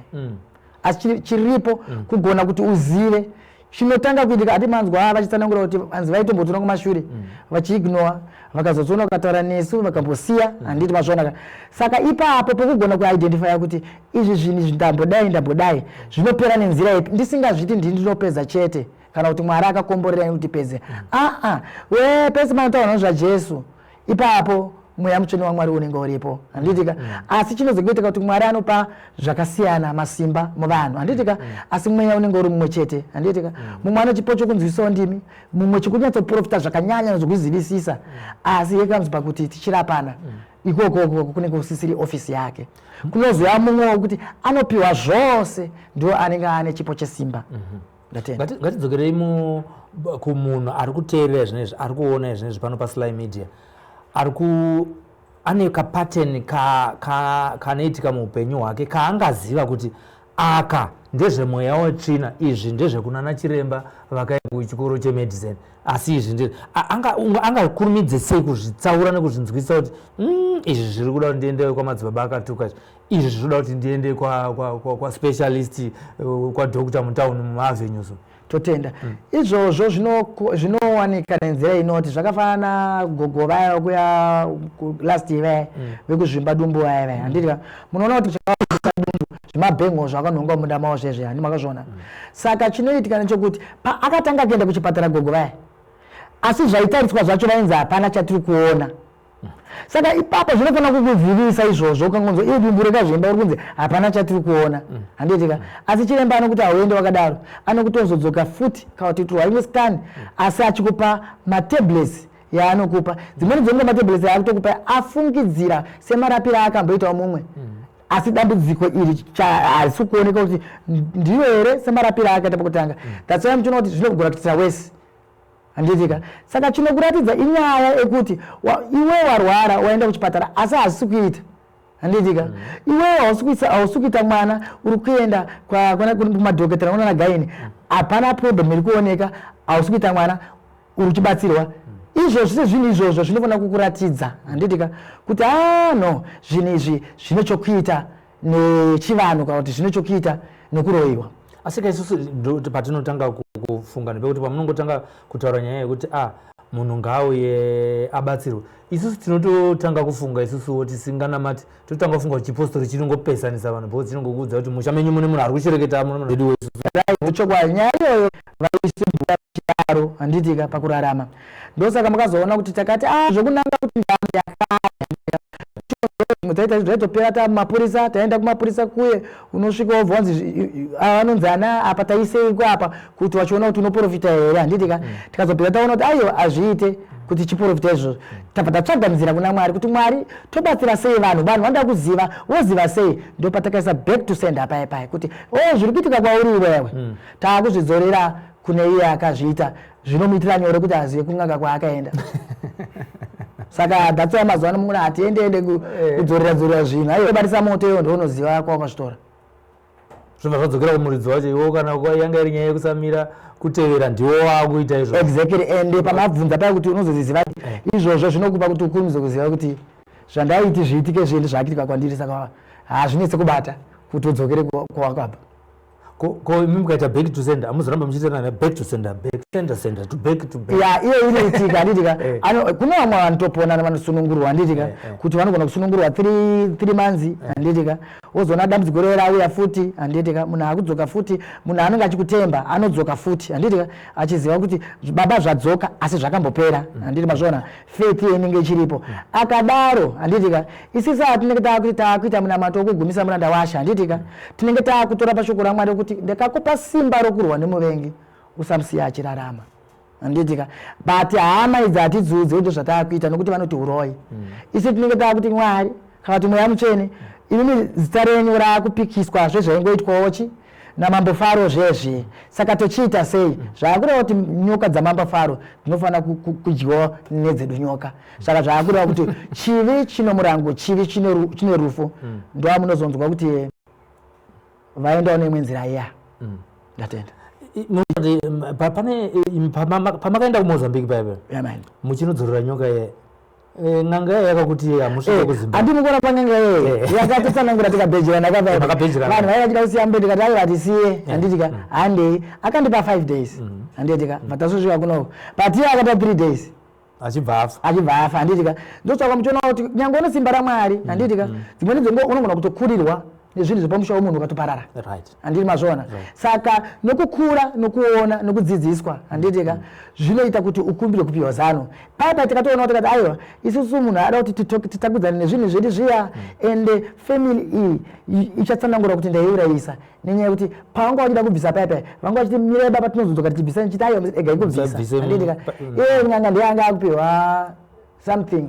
Asi chiripo kugona kuti uzive chinotanga kuitika. Ati manzwa vachitsanangura kuti vanzi vaitombotora kumashure vachiignora, vakazotsona vakataura nesu, vakambosiya, handiti mazvionaka? Saka ipapo pokugona kuidentifya kuti izvi zvinhu izvi, ndambodai, ndambodai, zvinopera nenzira ipi, ndisingazviti ndini ndinopedza chete kana kuti Mwari akakomborera kuti pedze. Aa, we pese panotaura nezvaJesu ipapo mweya mutsvene waMwari unenge uripo, handitika? Asi chinozokuitika kuti Mwari anopa zvakasiyana masimba muvanhu, handitika? Asi mweya unenge uri mumwe chete, handitika? Mumwe ane chipo chokunzwisawo ndimi, mumwe chekunyatsoprofita zvakanyanya zvokuzivisisa, asi here comes pakuti tichirapana ikoko kunenge kusisiri ofisi yake. Kunozoya mumwe wekuti anopiwa zvose, ndio anenge ane chipo chesimba. Ndatenda. Ngatidzokerei kumunhu ari kuteerera zvinezvi, ari kuona zvinezvi pano paSly Media, ari ku ane kapattern kanoitika muupenyu hwake kaangaziva kuti aka ndezvemweya wetsvina, izvi ndezvekunana chiremba vakaenda kuchikoro chemedicine, asi izvi nde angakurumidze sei kuzvitsaura nekuzvinzwisisa kuti izvi zviri kuda kuti ndiende kwamadzibaba akatuka, izvi zviri kuda kuti ndiende kwaspecialist, kwadoctor mutauni mumaavenues? Totenda. Izvozvo zvinowanika nenzira inoti zvakafanana gogo vaya kuya last year vaya vekuzvimba dumbu vaya vaya, handiti? Munoona kuti chakazvimba dumbu zvimabhengo zvakanhonga munda mavo zvezve, handi makazviona? Saka chinoitika nechekuti akatanga kuenda kuchipatara gogo vaya, asi zvaitariswa zvacho vainzi hapana chatiri kuona. Saka ipapo zvinofanira kukuzivisa izvozvo. Ukangonzwa iwe dumbu rekazvimba, uri kunzi hapana chatiri kuona, handiitika? Asi chiremba anokuti hauende wakadaro, anokutozodzoka futi kana kuti itirwa imwe scan, asi achikupa matablets yaanokupa. Dzimweni dzenguva matablets yaakutokupa afungidzira semarapiro aakamboitawo mumwe, asi dambudziko iri harisi kuoneka kuti ndiyo here semarapiro aakaita pakutanga. That's why muchiona kuti zvinogona kuitira wese, handiitika? Saka chinokuratidza inyaya yekuti iwe warwara, waenda kuchipatara, asi hazisi kuita, handiitika? Iwewe hausi kuita mwana, uri kuenda kumadhokotera unana gynae, hapana problem iri kuoneka, hausi kuita mwana, uri uchibatsirwa. Izvozvi sezvinhu izvozvo zvinofanira kukuratidza, handitika, kuti a ah, no, zvinhu izvi zvine chokuita nechivanhu kana kuti zvine chokuita nekuroyiwa. Asi ka isusu patinotanga kufunga ndepekuti pamunongotanga kutaura nyaya yekuti a ah, munhu ngaauye abatsirwe, isusu tinototanga kufunga isusuwo tisinganamati, totanga kufunga kuti chipostori chinongopesanisa vanhu because chinongokuudza kuti musha menyu mune munhu ari kushereketa veduwe. Chokwadi, nyaya iyoyo vaisimbura chidaro, handitika, pakurarama. Ndosaka mukazoona kuti takati a ah, zvokunanga kuti ndamo yakare taita zvaitopera ta mapurisa, taenda kumapurisa kuye, unosvika wobva wanzi anonzi ana apa taiseiko apa kuti wachiona kuti unoprofita here, handitika. Tikazopedza taona kuti aiwa, hazviite kuti chiprofita izvozvo. Tabva tatsvaga nzira kuna Mwari kuti Mwari, tobatsira sei vanhu? Vanhu vanoda kuziva, voziva sei? Ndo patakaisa back to sender paya paya kuti o oh, zviri kuitika kwauri iwewe, taakuzvidzorera kune iye akazviita, zvinomuitira nyore kuti azive kun'anga kwaakaenda. Saka that's why mazuva ano mungona hatiende ende eh. kudzorera dzorera zvinhu. Aiwa, batisa moto iyo, ndounoziva kwawakazvitora. Zvobva zvadzokera kumuridzi wacho iwo. Kana yanga iri nyaya yekusamira kutevera, ndiwo waakuita izvo. Exactly. And pamabvunza paya kuti unozoziziva eh. izvozvo zvinokupa kuti ukurumidze kuziva kuti zvandaiti zviitike zvendi zvakuitika kwandiri, saka hazvinetse kubata kuti udzokere kwawakabva. Ko imi mukaita back to sender, hamuzoramba muchiita na back to sender, back sender, sender to back to back? Ya, iyo inoitika, handitika. Eh. Kune vamwe vanotopona, vanosunungurwa, handitika, eh, eh. kuti vanogona kusunungurwa 3 months, handitika, wozoona dambudziko rero rauya futi, handitika. Munhu akudzoka futi, munhu anenge achikutemba anodzoka futi, handitika, achiziva kuti baba zvadzoka asi zvakambopera, handiti mazviona? Faith iyo inenge ichiripo. Akadaro, handitika, isisi atinenge taakuti taakuita munamato wokugumisa muranda washe, handitika, tinenge taakutora pashoko raMwari kuti ndakakupa simba rokurwa nemuvengi, usamusiya achirarama, handitika. But hama idzi hatidziudze kuti zvataakuita nokuti vanoti uroyi. Isu tinenge taakuti Mwari kana kuti Mweya Mutsvene, imimi zita renyu raakupikiswa zvezvaingoitwawo chi namambo Faro zvezvi, saka tochiita sei? Zvaakureva kuti nyoka dzamambo Faro dzinofanira kudyiwa nedzedu nyoka. Saka zvaakureva kuti chivi chino murango, chivi chine rufu. Ndoamunozonzwa kuti vaendawo neimwe nzira iya. Ndatenda. Pane pamakaenda kuMozambique paipa muchinodzorera nyoka ye n'anga iya yakakuti hamusvike eh, kuZimbabwe. Handimukona pan'anga iyoyo eh. yakatotsanangura, tikabhejerana. Makabhejerana. Vanhu vaiva vachida kusiya mbe, tikati aiva, tisiye, handitika, handei. Akandipa 5 days, handitika, bva tasosvika kunoko, but iye akata 3 days. Achibva afa. Achibva afa, handitika. Ndotsvaka muchiona kuti nyange une simba raMwari, handitika, dzimweni dzenguva unogona kutokurirwa nezvinhu zvepamusha wemunhu ukatoparara. Handiti mazviona? Saka nokukura, nokuona, nokudzidziswa, handitika, zvinoita kuti ukumbire kupiwa zano. Paipa tikatoona kuti tikati aiwa, isusu munhu ada kuti titakudzane nezvinhu zvedu zviya, ende family iyi ichatsanangura kuti ndaiurayisa nenyaya yekuti pavanga vachida kubvisa paipa, vanga vachiti mirai baba, tinozodzoka tichibvisa, nichiti aiwa, egai kubvisa. Musabvise. Handitika, iye n'anga ndiye anga akupiwa something.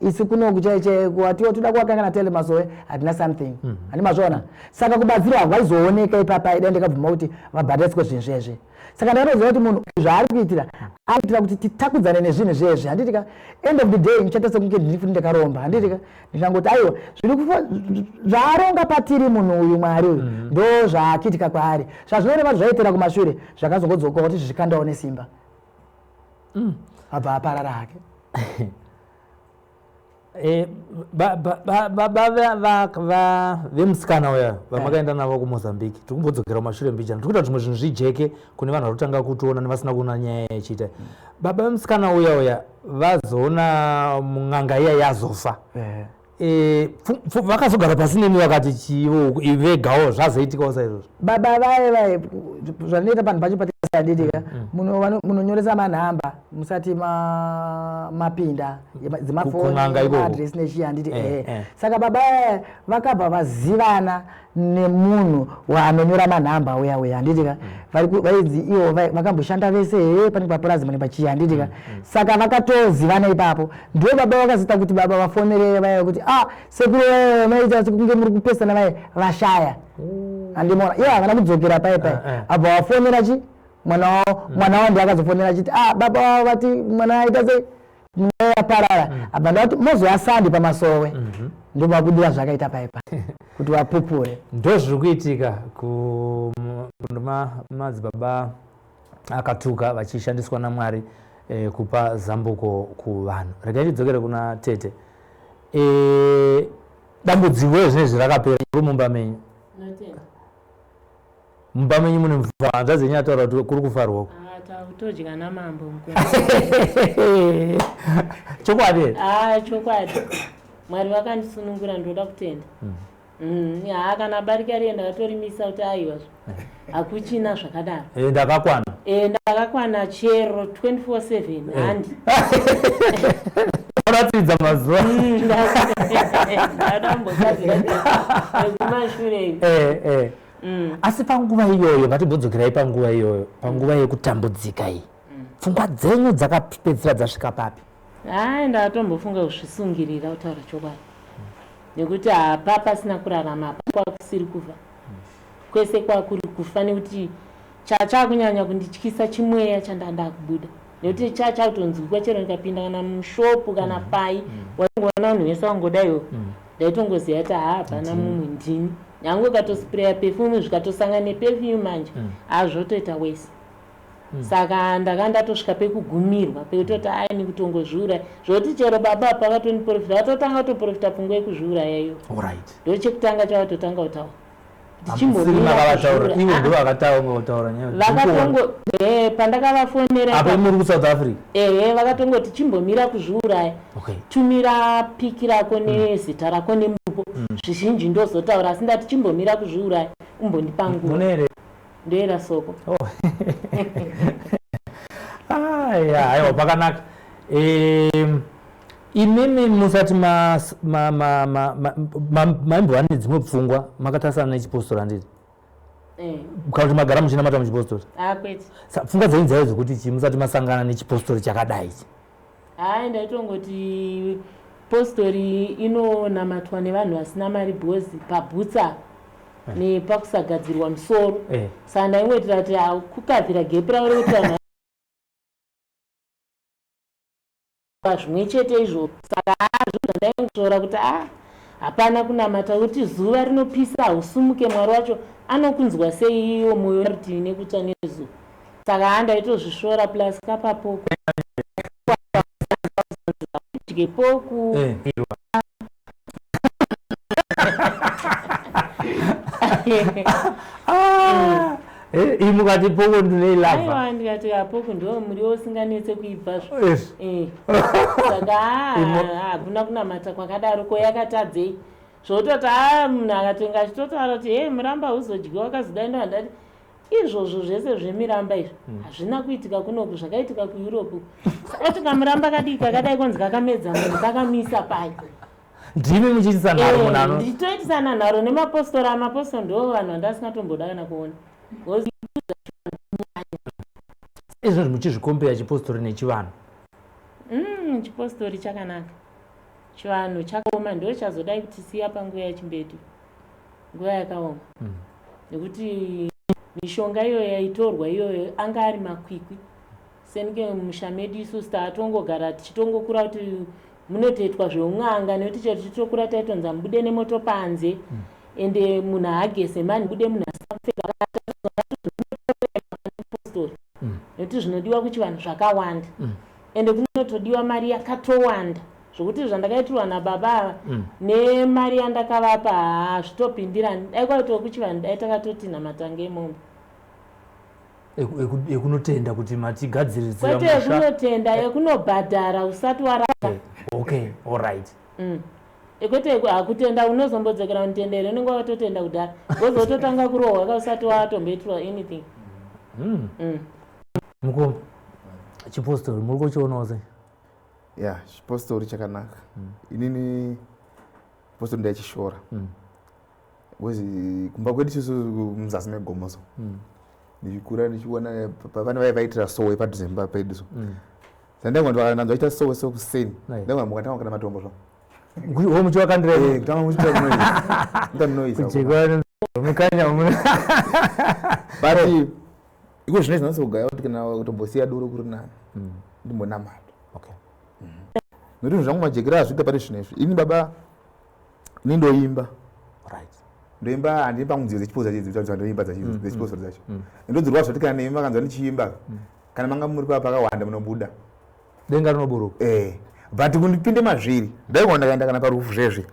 Isu kunoku chai chai watiwa toda kuwakanga natele masowe, hatina something, handi mazviona? Saka kubatsirwa hakwaizooneka ipapa ida ndikabvuma kuti vabhadhariswe zvinhu zvezvi. Saka ndakatoziva kuti munhu zvaari kuitira, akuitira kuti titakudzane nezvinhu zvezvi, handitika. End of the day ndichaita sekunge ndiri futi ndakaromba, handitika. Ndikangoti aiwa, zviri kufa zvaaronga patiri munhu uyu, Mwari uyu ndo zvaakiitika kwaari, zvazvinoreva kuti zvaitira kumashure zvakazongodzokawo kuti zvichikandawo nesimba, abva aparara hake. Eh, baba vemusikana uya vamakaenda navo kuMozambique, tiri kumbodzokera kumashure mbijana, tiri kuita zvimwe zvinhu zvijeke kune vanhu vari kutanga kutiona nevasina kuona nyaya yachiita. Baba vemusikana uya uya vazoona mun'anga iya yazofa, eh, vakazogara pasi nemi vakati chivo vegawo zvazoitikawo saizvozvo? Baba vaye vaye, zvandinoita panhu pacho patianditika, munonyoresa manhamba musati mapinda Kun'anga ikoko. Dzemafoni nechii, handiti? Ehe. Saka baba vaya vakabva vazivana nemunhu waanonyora manhamba uya uya, handitika? Vainzi ivo vakamboshanda vese he pane papurazi pane pachii, handitika? Saka vakatozivana ipapo. Ndo baba vakazoita kuti baba vafonere vaya kuti ah, sekuru vaya maita sekunge muri kupesana vaye vashaya, handimona ivo havana kudzokera pai pai. Abva vafonera chi mwana wavo. Mwana wavo ndiye akazofonera achiti ah, baba vavo vati mwana aita sei, mwana yaparara. Abva ndati mozoya Sande pamasowe, ndobabudira zvakaita paipa kuti vapupure. Ndo zviri kuitika kumadzibaba akatuka vachishandiswa naMwari. eh, kupa zambuko kuvanhu. Regai tidzokere kuna tete. Eh, dambudziko rezvinezvi rakapera mumba menyu. Mumba menyu mune mufaro, hanzvadzi yenyu yataura kuti kuri kufarwa uku. Ah, takutodya namambo mukuru. Chokwadi here? Ah, chokwadi. Mwari vakandisunungura ndoda kutenda. Haa kana barika riye ndakatorimisa kuti aiwa hakuchina zvakadaro. Eh, ndakakwana. Eh, ndakakwana chero 24/7 handi. Uratidza mazuva. Ndakambogadzira kumashure. Eh, eh. Asi panguva iyoyo, ngatimbodzokerai panguva iyoyo, panguva yekutambudzika iyi, pfungwa dzenyu dzakapedzisira dzasvika papi? Hai, ndatombofunga kuzvisungirira kutaura chokwadi, nekuti hapa pasina kurarama, apa kwakusiri kufa, kwese kwakuri kufa, nekuti chachakunyanya kundityisa chimweya chandanda kubuda, nekuti chachakutonzwikwa chero ndikapinda kana mushopu kana pai, waingoona vanhu vese vangodaiwo, ndaitongoziva kuti haa, hapana mumwe, ndini. Nyange ukatospreya perfume zvikatosangana neperfume manje, hazvotoita wese. Saka ndanga ndatosvika pekugumirwa, pekutoti aini kutongozviuraya, zvokuti chero baba apa vatondiprofita, vatotanga kutoprofita pfungwa yekuzviuraya iyo. Ndochekutanga chavatotanga kutaura. Hamusiri makavataura ivo, ndo vakataura kutaura nyaya. Vakatongo pandakavafonera Apo muri kuSouth Africa? Ehe, vakatongoti chimbomira kuzviuraya. Tumira pic rako nezita rako nemupo, zvizhinji ndozotaura, asi ndati chimbomira kuzviuraya, umbondipa nguva. Munere? Ndoera soko. Oh. Aya, aiwa, pakanaka. Imimi musati maimbova nedzimwe pfungwa, makatarisana nechipostori, handiti? Kana kuti magara muchinamata muchipostori? Ah, kwete. Pfungwa dzenyu dzaive dzekuti chii musati masangana nechipostori chakadai ichi? Hai, ndaitongoti postori inonamatwa nevanhu vasina mari, bhozi pabhutsa nepakusagadzirwa musoro. Saka ndaingoitira kuti kukavhira gap ravo rekuti vanhu zvimwe chete izvo. Saka zvinhu zvandaingosvora kuti a hapana kunamata, kuti zuva rinopisa hausumuke, Mwari wacho anokunzwa sei iwo mwoyo rutivi nekutsva nezuva? Saka ha, ndaitozvisvora, plus kapapoko dye poku. Ah, imi mukati poko ndinoilava. Aiwa, ndikati apoko ndo muriwo usinganetse kuibva zvo. Saka hakuna kunamata kwakadaro, ko yakatadzei? Zvototi a munhu akatenga achitotaura kuti he, muramba uzodyiwa, wakazodai, ndo handati izvozvo zvese zvemiramba izvi hazvina kuitika kunoku, zvakaitika kuEurope. Saka tikamuramba kadiki kakadai konzi kakamedza munhu, kakamisa pai? Ndimi muchiitisa nharo, munhu ano Ndichitoitisana nharo nemapostori. Amapostori ndo vanhu vandasingatomboda kana kuona. Because Izvozvi muchizvikombeya chipostori nechivanhu? Chipostori chakanaka, chivanhu chakaoma, ndo chazodai kutisiya panguva yachimbetu, nguva yakaoma, nekuti mishonga iyoyo yaitorwa iyoyo anga ari makwikwi. Senike mumusha medu isusu taatongogara tichitongokura kuti munotoitwa zveun'anga, nekuti chero tichitokura taitonza mubude nemoto panze, ende munhu haageze mani, bude munhu asina kupfeka postori, nekuti zvinodiwa kuchivanhu zvakawanda, ende kunotodiwa mari yakatowanda, zvokuti zvandakaitirwa nababa ava nemari yandakavapa hazvitopindirani. Dai kwaitwa kuchivanhu, dai takatoti namatanga emombe. Ekunotenda kuti matigadzirisira Kwete musha. Yekunotenda, yekunobhadhara usati warapa. Okay, alright. Kwete hakutenda unozombodzokera unotenda here? Unenge wakatotenda kudhara, wozototanga kurohwa ka usati watomboitirwa anything. Mukoma, chipostori muri kuchionawo sei? Ya, chipostori chakanaka. Inini chipostori ndaichishora because kumba kwedu isusu muzasi megomo, so ndichikura ndichiona pane vaya vaitira sowe padhuze nemba pedu, so sandaingwa ndanzwa vaita sowe so kuseni, ndaingwa mukatanga kana matombo zvo. Wo muchiwakandira? Eh, kutanga muchiita noise, noise. Kuchekwa mukanya. But iko zvino zvinonyatsogaya kuti kana kutombosiya doro kuri nani, ndimbonamata, nokuti zvinhu zvangu majekero azviita pari zvino izvi. Ini baba, ini ndoimba. Ndoimba, handimba nziyo dzechipostori dzacho, ndoimba dzechipostori dzacho, ndodzirwa zvoti kana nemi makanzwa ndichiimba, kana manga muri pakawanda munobuda. Denga rinoburuka. Eh, but kundipinde mazviri ndaigona ndakaenda kana parufu zvezvi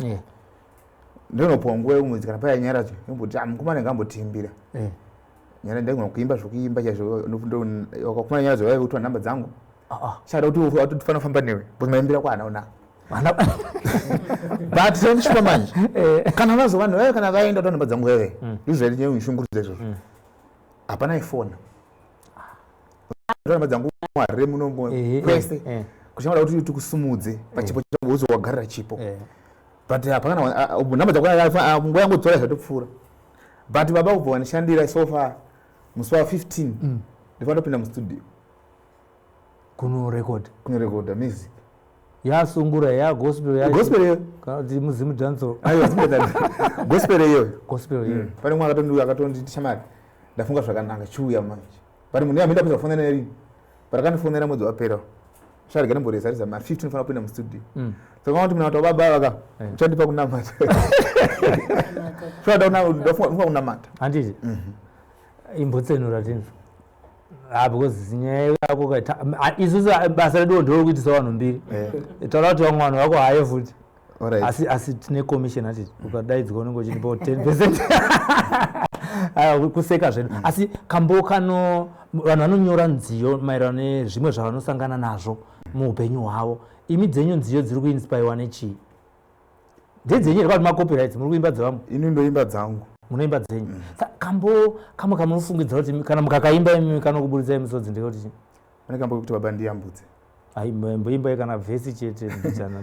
ndinopuwa nguva yekumwedzi kana paya nyaradzo yomboti ah, mukomana ngambotiimbira. Nyara ndaigona kuimba zvokuimba chaizvo, wakakumana nyaradzo vaive kutora nhamba dzangu. Chada kuti tifana kufamba newe because maimbira kwaana unaka. But tandisvika manje kana vazo vanhu vaive kana vaenda kutora nhamba dzangu vaive ndizvo zvaindinyanya izvozvo. Hapana ifona namba dzangu muharire muno kwese kuchangada kuti tikusumudze pachipo changu uzo wagarira chipo. But hapana namba dzako, nguva yangu dzora zvatopfuura. But baba kubva wandishandira so far, musi wa 15 ndifanira kupinda mustudio. Kunorecord. Kunorekoda music. Yasungura, yagospel? Gospel iyo. Kana kuti muzimu dancehall? Aiwa, gospel iyoyo. Gospel iyo. Pane mumwe akatonditi, "Shamari, ndafunga zvakanaka, chiuya manje." But munhu yamenda kupedza kufonera nerini, but akandifonera mwedzi wapera, sharega ndimboreza riza ma 15 fanira kupinda mustudio. Saka kuti munamato wababa vaka uchandipa kunamata, ndafunga kunamata. Handiti imbotsenura tinzwa. Ah, because nyaya yako isusu basa redu ndorokuitisa vanhu mbiri. Taura kuti vamwe vanhu vako haye futi. Asi tine commission atiti ukadaidzwa unenge uchindipawo 10%. Aiwa, kuseka zvedu, asi kambo kano vanhu vanonyora nziyo maererano nezvimwe zvavanosangana nazvo muupenyu hwavo. Imi dzenyu nziyo dziri kuinspirwa nechii? Ndedzenyu here kwati macopyrights, muri kuimba dzevamwe? Ini ndoimba dzangu. Munoimba dzenyu. Kambo kamwe kamunofungidzira kuti kana mukakaimba imi kanokuburitsai misodzi ndekuti chii? Pane kambo kekuti "Baba Ndiyambutse". Ai, mboimbai kana vhesi chete mbichana.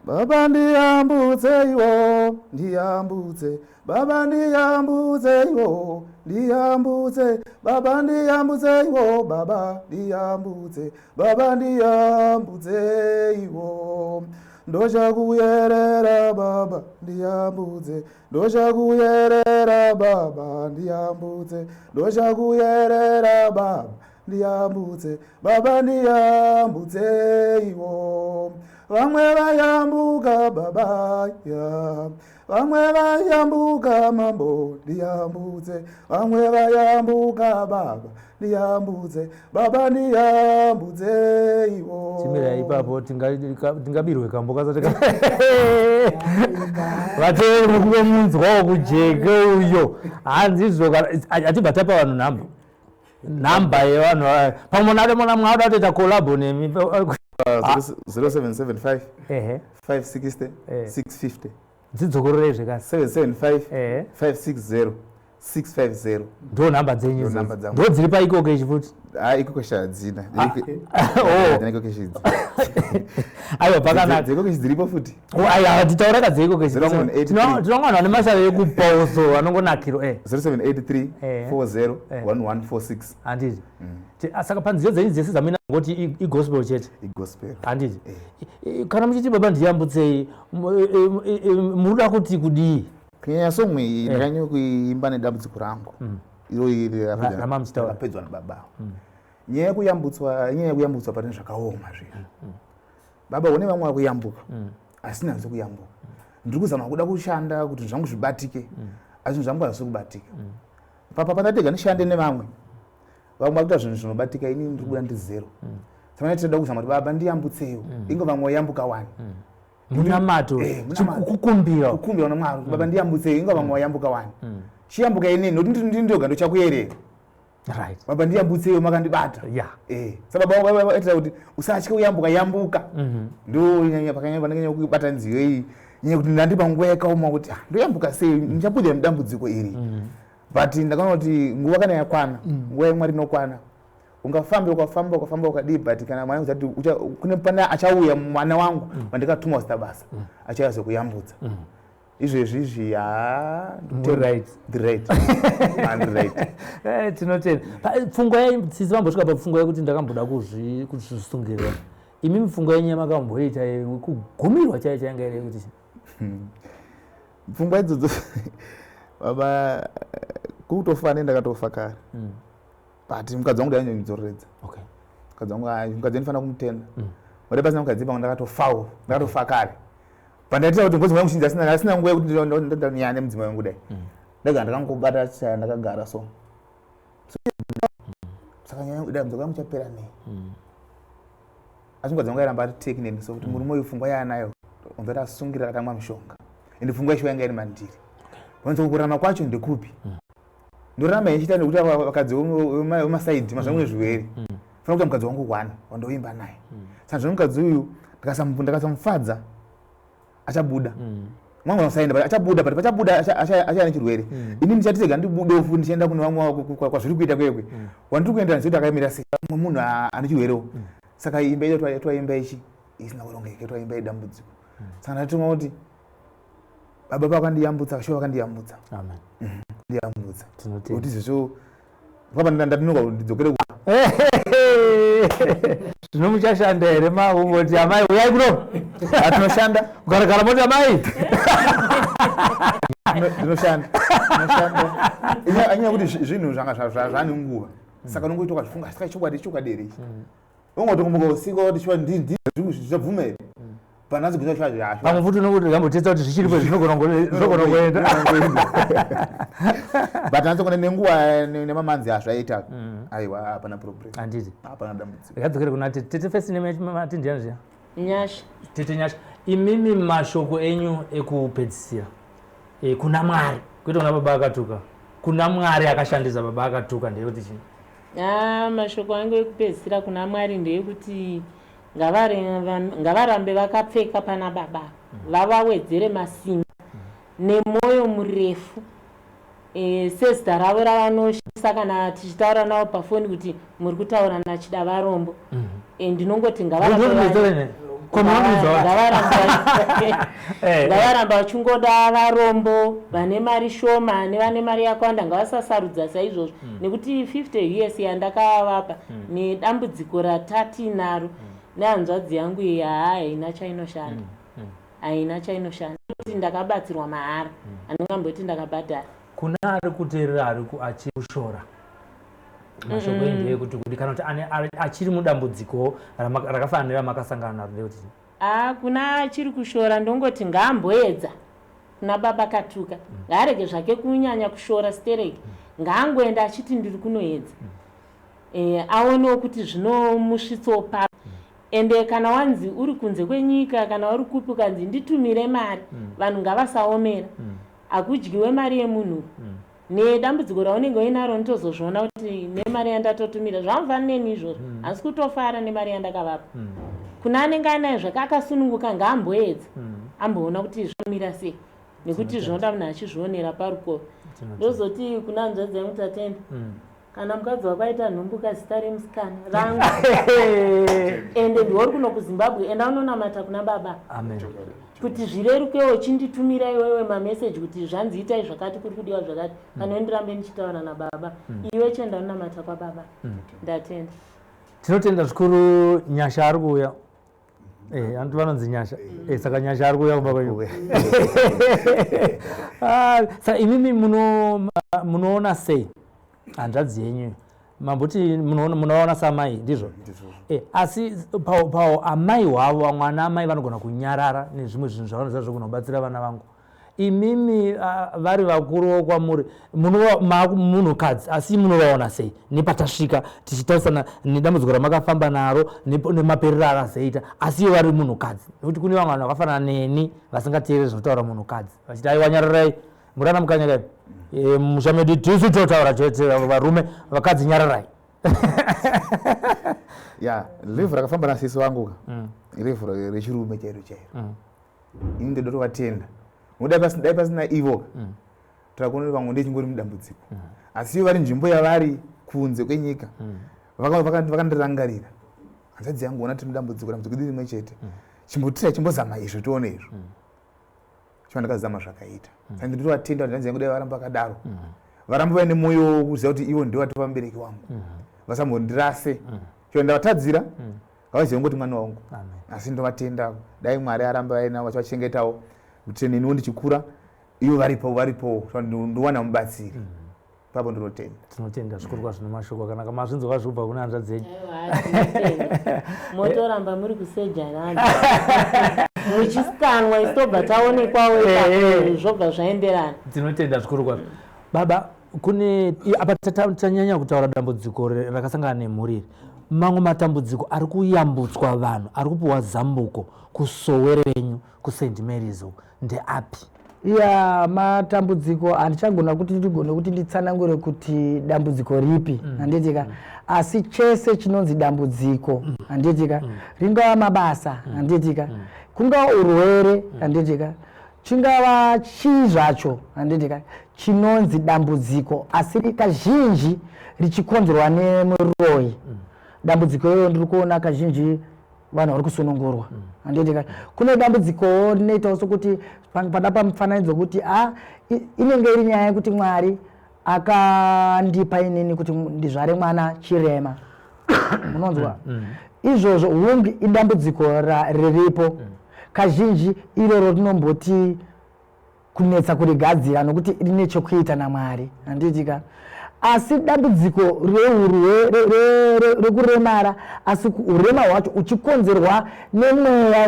Baba ndiyambutseiwo, ndiyambutse, baba ndiyambutseiwo, ndiyambutse, baba ndiyambutseiwo, baba ndiyambutse, baba ndiyambutseiwo, ndochakuyerera, baba ndiyambutse, ndochakuyerera, baba ndiyambutse, ndochakuyerera, baba ndiyambutse, baba ndiyambutseiwo. Vamwe vayambuka, baba ya, vamwe vayambuka, mambo ndiyambutse, vamwe vayambuka, baba ndiyambutse, baba ndiyambutseiwo. Chimira ipapo, tingabirwe kambo kasati vateeri mukuve munzwawo kujeke uyo. Hanzizvo, hatibva tapa vanhu nhamba yevanhu pamwe nade mona mwada kutoita collabo nemi. 0775 560 650. Dzidzokororei zvekasi. 775 560 650. Ndo nhamba dzenyu. Ndo nhamba idzodzo. Dzangu. Ndo dziri paikoko ichi futi? Ha, ikoko hadzina. Oh. Ikoko idzi. Aiwa, pakanaka. Dzikoko dziripo futi. Oh, aiwa, titaura kadzeikoko. 0183. Tinonga vanhu vane mashave ekuposo vanongonakirwa. 0783 40 1146. Handiti saka panziyo dzenyu dzese dzamina ngoti igospel chete? Igospel. Handiti kana muchiti "Baba ndiyambutsei", munoda kuti kudii? Kunyanya song iyi ndakanyanya kuimba nedambudziko rangu iro iri. Ramamuchitaura. Rakapedzwa nababa. Nyaya yekuyambutswa, nyaya yekuyambutswa pane zvakaoma zvinhu. Baba, une vamwe vakuyambuka, asi nanzi kuyambuka ndiri kuzama kuda kushanda kuti zvangu zvibatike, asi zvinhu zvangu hazvisi kubatika. Papa pandatega ndishande nevamwe, vamwe vakuita zvinhu zvinobatika, ini ndiri kubuda ndiri zero. Saka tinoda kuzama kuti, "Baba ndiyambutsewo, inge vamwe vayambuka wani." Munamato. Munamato. Kukumbira. Kukumbira namwari kuti, "Baba ndiyambutsewo, inge vamwe vayambuka wani, chiyambuka inini nokuti ndiri ndoga ndochakuyerera. Baba ndiyambutsewo, makandibata." Saka baba vaitira kuti usatye kuyambuka, yambuka. Ndo nyanya pakanyanya pandakanyanya kubata nziyo iyi, nyaya kuti ndandipa nguva yakaoma kuti, ah, ndoyambuka sei, ndichabuda mudambudziko iri. But ndakaona kuti nguva kana yakwana, nguva yamwari inokwana. Ungafambe, ukafamba, ukafamba, ukadii, but kana mwari kuti kune pane achauya mwana wangu wandikatuma zita basa, achauya zokuyambutsa. Izvezvi izvi, ha. Muri right. Ndiri right. Ah, ndiri right. Tinotenda. Pfungwa sisi vambosvika papfungwa yekuti ndakamboda kuzvisungirira. Imi mipfungwa yenyu yamakamboita kugumirwa chaiyo chainga iri yekuti Pfungwa idzodzo, baba, kutofa ne ndakatofa kare. But mukadzi wangu ndainyanyodzoreredza. Mukadzi wangu, ai, mukadzi ndinofanira kumutenda. Ode pasina mukadzi pangu ndakatofawo, ndakatofa kare. Pandaitira kuti ngozi wangu chinji asina nguva yekuti ndonyaya nemudzimai wangu, dai ndagara ndakangobata chaya, ndakagara. So saka nyaya yangu, dambudziko rangu chapera nei? Asi mukadzi wangu airamba ari teki neni, so kuti murume uyu pfungwa yaanayo unzati asungira akatamwa mushonga, ende pfungwa yacho yanga iri mandiri. Vanzi kurarama kwacho ndekupi? Ndorarama ichiita nekuti vakadzi vemasaidhi mazuva mune zvirwere. Fana kuti mukadzi wangu one wandoimba naye. Saka zvino mukadzi uyu ndakasamufadza achabuda. Mwangu unosaenda, but achabuda, but pachabuda achaya nechirwere. Ini ndichati rega ndibude futi ndichienda kune vamwe kwazviri kuita kwekwe. Wandiri kuenda ndichiti akamira sei mumwe munhu ane chirwerewo. Saka imba iyo yatwaimba ichi isina kurongeka, yatwaimba idambudziko. Saka ndatomwa kuti baba vakandiyambutsa, shuwa vakandiyambutsa. Amen. Ndiyambutsa. Tinotenda. Kuti izvozvo baba ndatinoka kuti ndidzokere Zvino muchashanda here mavongoti amai uyai kuno? Tinoshanda. Kugarakara moti amai. Ndinoshanda. Ndinoshanda. Inyaya yekuti zvinhu zvanga zvane nguva. Saka unongoita ukazvifunga, saka chokwadi chokwadi here ichi? Ungotomuka usiku woti shuwa ndi zvichabvuma here? Panasi kuita shuwa zvasho. Pamwe futi unokuti ngambotesta kuti zvichiripo zvinogona kungoenda. But nhasi kune nenguva nemamanzi azvaita. Aiwa, hapana problem. Handiti. Hapana dambudziko. Ngadzokere kuna tete. Tete first name mati ndiani zviya? Nyasha. Tete Nyasha. Imimi mashoko enyu ekupedzisira. Kuna Mwari. Kwete kuna baba akatuka. Kuna Mwari akashandisa baba akatuka ndeyekuti chii? Mashoko angu ekupedzisira kuna Mwari ndeyekuti ngavarambe vakapfeka pana baba, vavawedzere masimba nemwoyo murefu. Sezita ravo ravanoshandisa kana tichitaura navo pafoni kuti muri kutaura naChida Varombo. Ndinongoti ngavaramba vachingoda varombo vane mari shoma nevane mari yakawanda, ngavasasarudza saizvozvo, nekuti 50 years yandakavapa nedambudziko ratatinaro nehanzvadzi yangu iyi, haa, haina chainoshanda, haina chainoshanda. Kuti ndakabatsirwa mahara, handingamboti ndakabhadhara. Kuna ari kuteerera ari achikushora, mashoko enyu ndeyekuti kuti kana kuti achiri mudambudziko rakafanana neramakasangana naro ndeyekuti chii? Kuna achiri kushora ndongoti ngaamboedza kuna baba Katuka. Ngaarege zvake kunyanya kushora stereki, ngaangoenda achiti ndiri kunoedza, aonewo kuti zvinomusvitsawo papi. Ende kana wanzi uri kunze kwenyika kana uri kupi, ukanzi nditumire mari, vanhu ngavasaomera. Hakudyiwe mari yemunhu. Nedambudziko raunenge uinaro unotozozviona kuti nemari yandatotumira zvamufani neni izvozvo, hasi kutofara nemari yandakavapa. Kuna anenge anayo zvake akasununguka, ngaamboedza, amboona kuti zvinomira sei, nekuti zvinoda munhu achizvionera parukova. Ndozoti kuna hanzvadzi yangu Tatenda, kana mukadzi wako aita nhumbu, zita remusikana rangu, ende ndiwori kuno kuZimbabwe, enda unonamata kuna baba Amen. Kuti zvirerukewo. Chinditumira iwewe mameseji kuti zvanzi itai zvakati, kuri kudiwa zvakati, kana ndirambe ndichitaura nababa. Iwe chienda unonamata kwababa. Ndatenda. Tinotenda zvikuru. Nyasha ari kuuya. Antu vanonzi Nyasha. Saka Nyasha ari kuuya kumba kwenyu. Saka imimi munoona sei hanzvadzi yenyu? Mamboti munoona samai, ndizvo? Asi pao amai hwavo, vamwe ana amai vanogona kunyarara nezvimwe zvinhu zvavanoziva zvogona kubatsira vana vangu. Imimi vari vakuruwo kwamuri, munhukadzi, asi munovaona sei nepatasvika tichitarisana nedambudziko ramakafamba naro nemaperero akazoita, asi ivo vari munhukadzi? Nekuti kune vamwe vanhu vakafanana neni vasingateereri zvinotaura munhukadzi, vachiti aiwa, nyararai, murana mukanya kai, musha medu tisu totaura chete varume, vakadzi nyararai. Ya, level rakafamba nasisi vangu ka, level rechirume chairo chairo. Ini ndoda tovatenda. Dai pasina ivo, takuona vamwe ndechingori mudambudziko, asi ivo vari nzvimbo yavari kunze kwenyika, vakandirangarira. Hanzvadzi yangu, ona tiri mudambudziko, dambudziko riri rimwe chete, chimbotira, chimbozama izvo, tione izvo. Chiva ndakazama, zvakaita. Saka ndinovatenda kuti hanzvadzi yangu dai varamba vakadaro, varamba vaine mwoyo wekuziva kuti ivo ndivo vatova mubereki wangu, vasambondirase. Chero ndavatadzira, ngavazive ngoti mwana wangu. Asi ndovatenda, dai Mwari aramba vainavo vachivachengetawo, kuti neniwo ndichikura ivo varipo, varipo, ndowana mubatsiri ipapo. Ndinotenda. Tinotenda zvikuru kwazvo nemashoko akanaka. Mazvinzwa zvobva kuna hanzvadzi yenyu. Aiwa, tinotenda. Motoramba muri kusejana muchisikanwa, isi tobva taonekwawo ipapo, zvobva zvaenderana. Tinotenda zvikuru kwazvo. Baba, kune apa tanyanya kutaura dambudziko rakasangana nemhuri iri. Mamwe matambudziko ari kuyambutswa vanhu ari kupiwa zambuko kusowe renyu kuSt Mary's uku ndeapi? Ya, matambudziko handichagona kuti ndigone kuti nditsanangure kuti dambudziko ripi, handiti ka? Asi chese chinonzi dambudziko, handiti ka, ringava mabasa, handiti ka, kungava urwere, handiti ka, chingava chii zvacho, handiti ka, chinonzi dambudziko asi kazhinji richikonzerwa nemuroyi, dambudziko iyoyo ndiri kuona kazhinji vanhu vari kusunungurwa, handiti ka? Kune dambudzikowo rinoitawo sokuti pada pamufananidzo kuti a inenge iri nyaya yekuti Mwari akandipa inini kuti ndizvare mwana chirema, munonzwa izvozvo. Hungu, idambudziko riripo. Kazhinji iroro rinomboti kunetsa kurigadzira nokuti rine chokuita naMwari, handiti ka? Asi dambudziko rekuremara, asi urema hwacho uchikonzerwa nemweya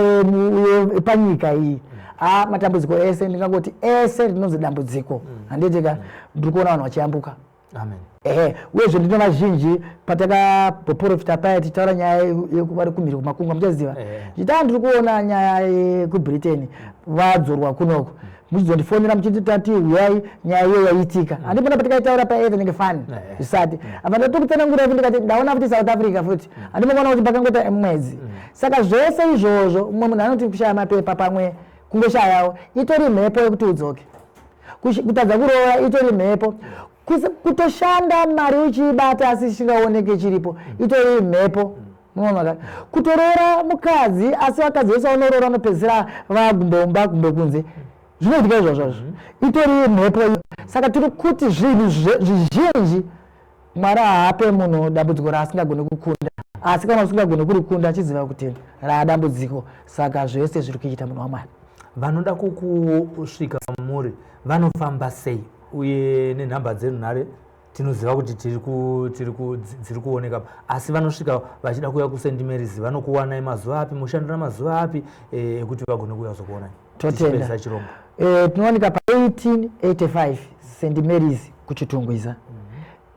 yepanyika iyi, a matambudziko ese, ndingangoti ese rinonzi dambudziko, handiti ka, ndiri kuona vanhu vachiyambuka. Amen. Ehe, uyezve ndine vazhinji patakaprofita paya tichitaura nyaya vari kumhiri kumakungwa, muchaziva, ndichiti ndiri kuona nyaya yekuBritain vadzorwa kunoko, muchizondifonera muchiti tati uyai, nyaya iyo yaitika. Handipona patikaitaura paeta nenge fani zvisati apa ndatokutsanangura futi, ndikati ndaona futi South Africa futi, handimboona kuti pakangoita mwedzi. Saka zvese izvozvo, mumwe munhu anoti kushaya mapepa, pamwe kungoshayawo itori mhepo yekuti udzoke. Kutadza kuroora itori mhepo. Kutoshanda mari uchiibata asi isingaoneke chiripo itori mhepo, munoona. Kutoroora mukadzi, asi vakadzi vese vanoroora vanopedzisira vagumbo gumbo kunze, zvinoitika izvozvozvo, itori mhepo. Saka tiri kuti zvinhu zvizhinji, Mwari haape munhu dambudziko raasingagoni kukunda, asi kana usingagoni kurikunda, achiziva kuti raadambudziko. Saka zvese zviri kuita munhu waMwari. Vanoda kukusvika muri vanofamba sei, uye nenhamba dzenhare tinoziva kuti dziri kuoneka, asi vanosvika vachida kuuya kuSt Mary's vanokuwanai mazuva api? Mushandira mazuva api ekuti vagone kuuya kuzokuonai? Totenda. Tichipedzisa chirongwa. Tinowanika pa1885 St Mary's kuChitungwiza,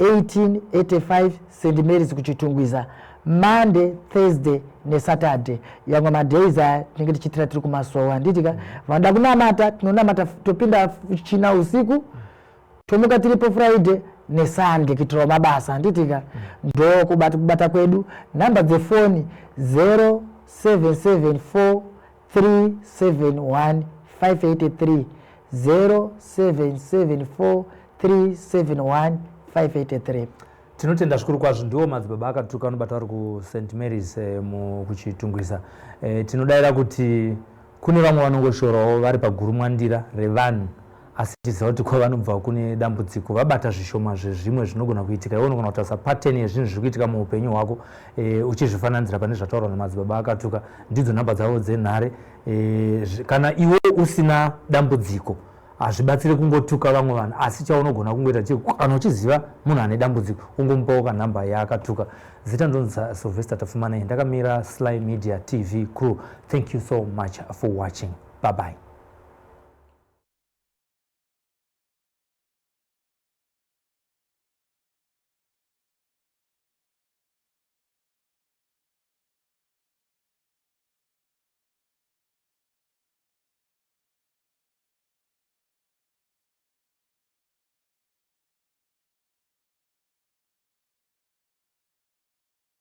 1885 St Mary's kuChitungwiza, Monday, Thursday neSaturday. Yamwe madays aya tinenge tichitira tiri kumasowa, handiti ka? Vanoda kunamata, tinonamata, topinda China usiku, tomuka tiripo Friday neSunday kuitirawo mabasa, handiti ka? Ndo kubata kwedu. Nhamba dzefoni 0774 371 583, 0774 371 583. Tinotenda zvikuru kwazvo. Ndiwo madzibaba akatuka anobata vari kuSt Mary's kuChitungwiza. Tinodayira kuti kune vamwe vanongoshorawo vari pagurumwandira revanhu, asi tiziva kuti kwavanobva kune dambudziko. Vabata zvishoma zvezvimwe zvinogona kuitika. Iwe unogona kutarisa pattern yezvinhu zviri kuitika muupenyu hwako uchizvifananidzira pane zvataurwa namadzibaba akatuka. Ndidzo nhamba dzavo dzenhare. Kana iwe usina dambudziko, hazvibatsiri kungotuka vamwe vanhu, asi chaunogona kungoita chii, kana uchiziva munhu ane dambudziko, ungomupawo kanhamba yaakatuka. Zita ndonzi Sylvester Tafumanei, ndakamira Sly Media TV crew. Thank you so much for watching. Bye bye.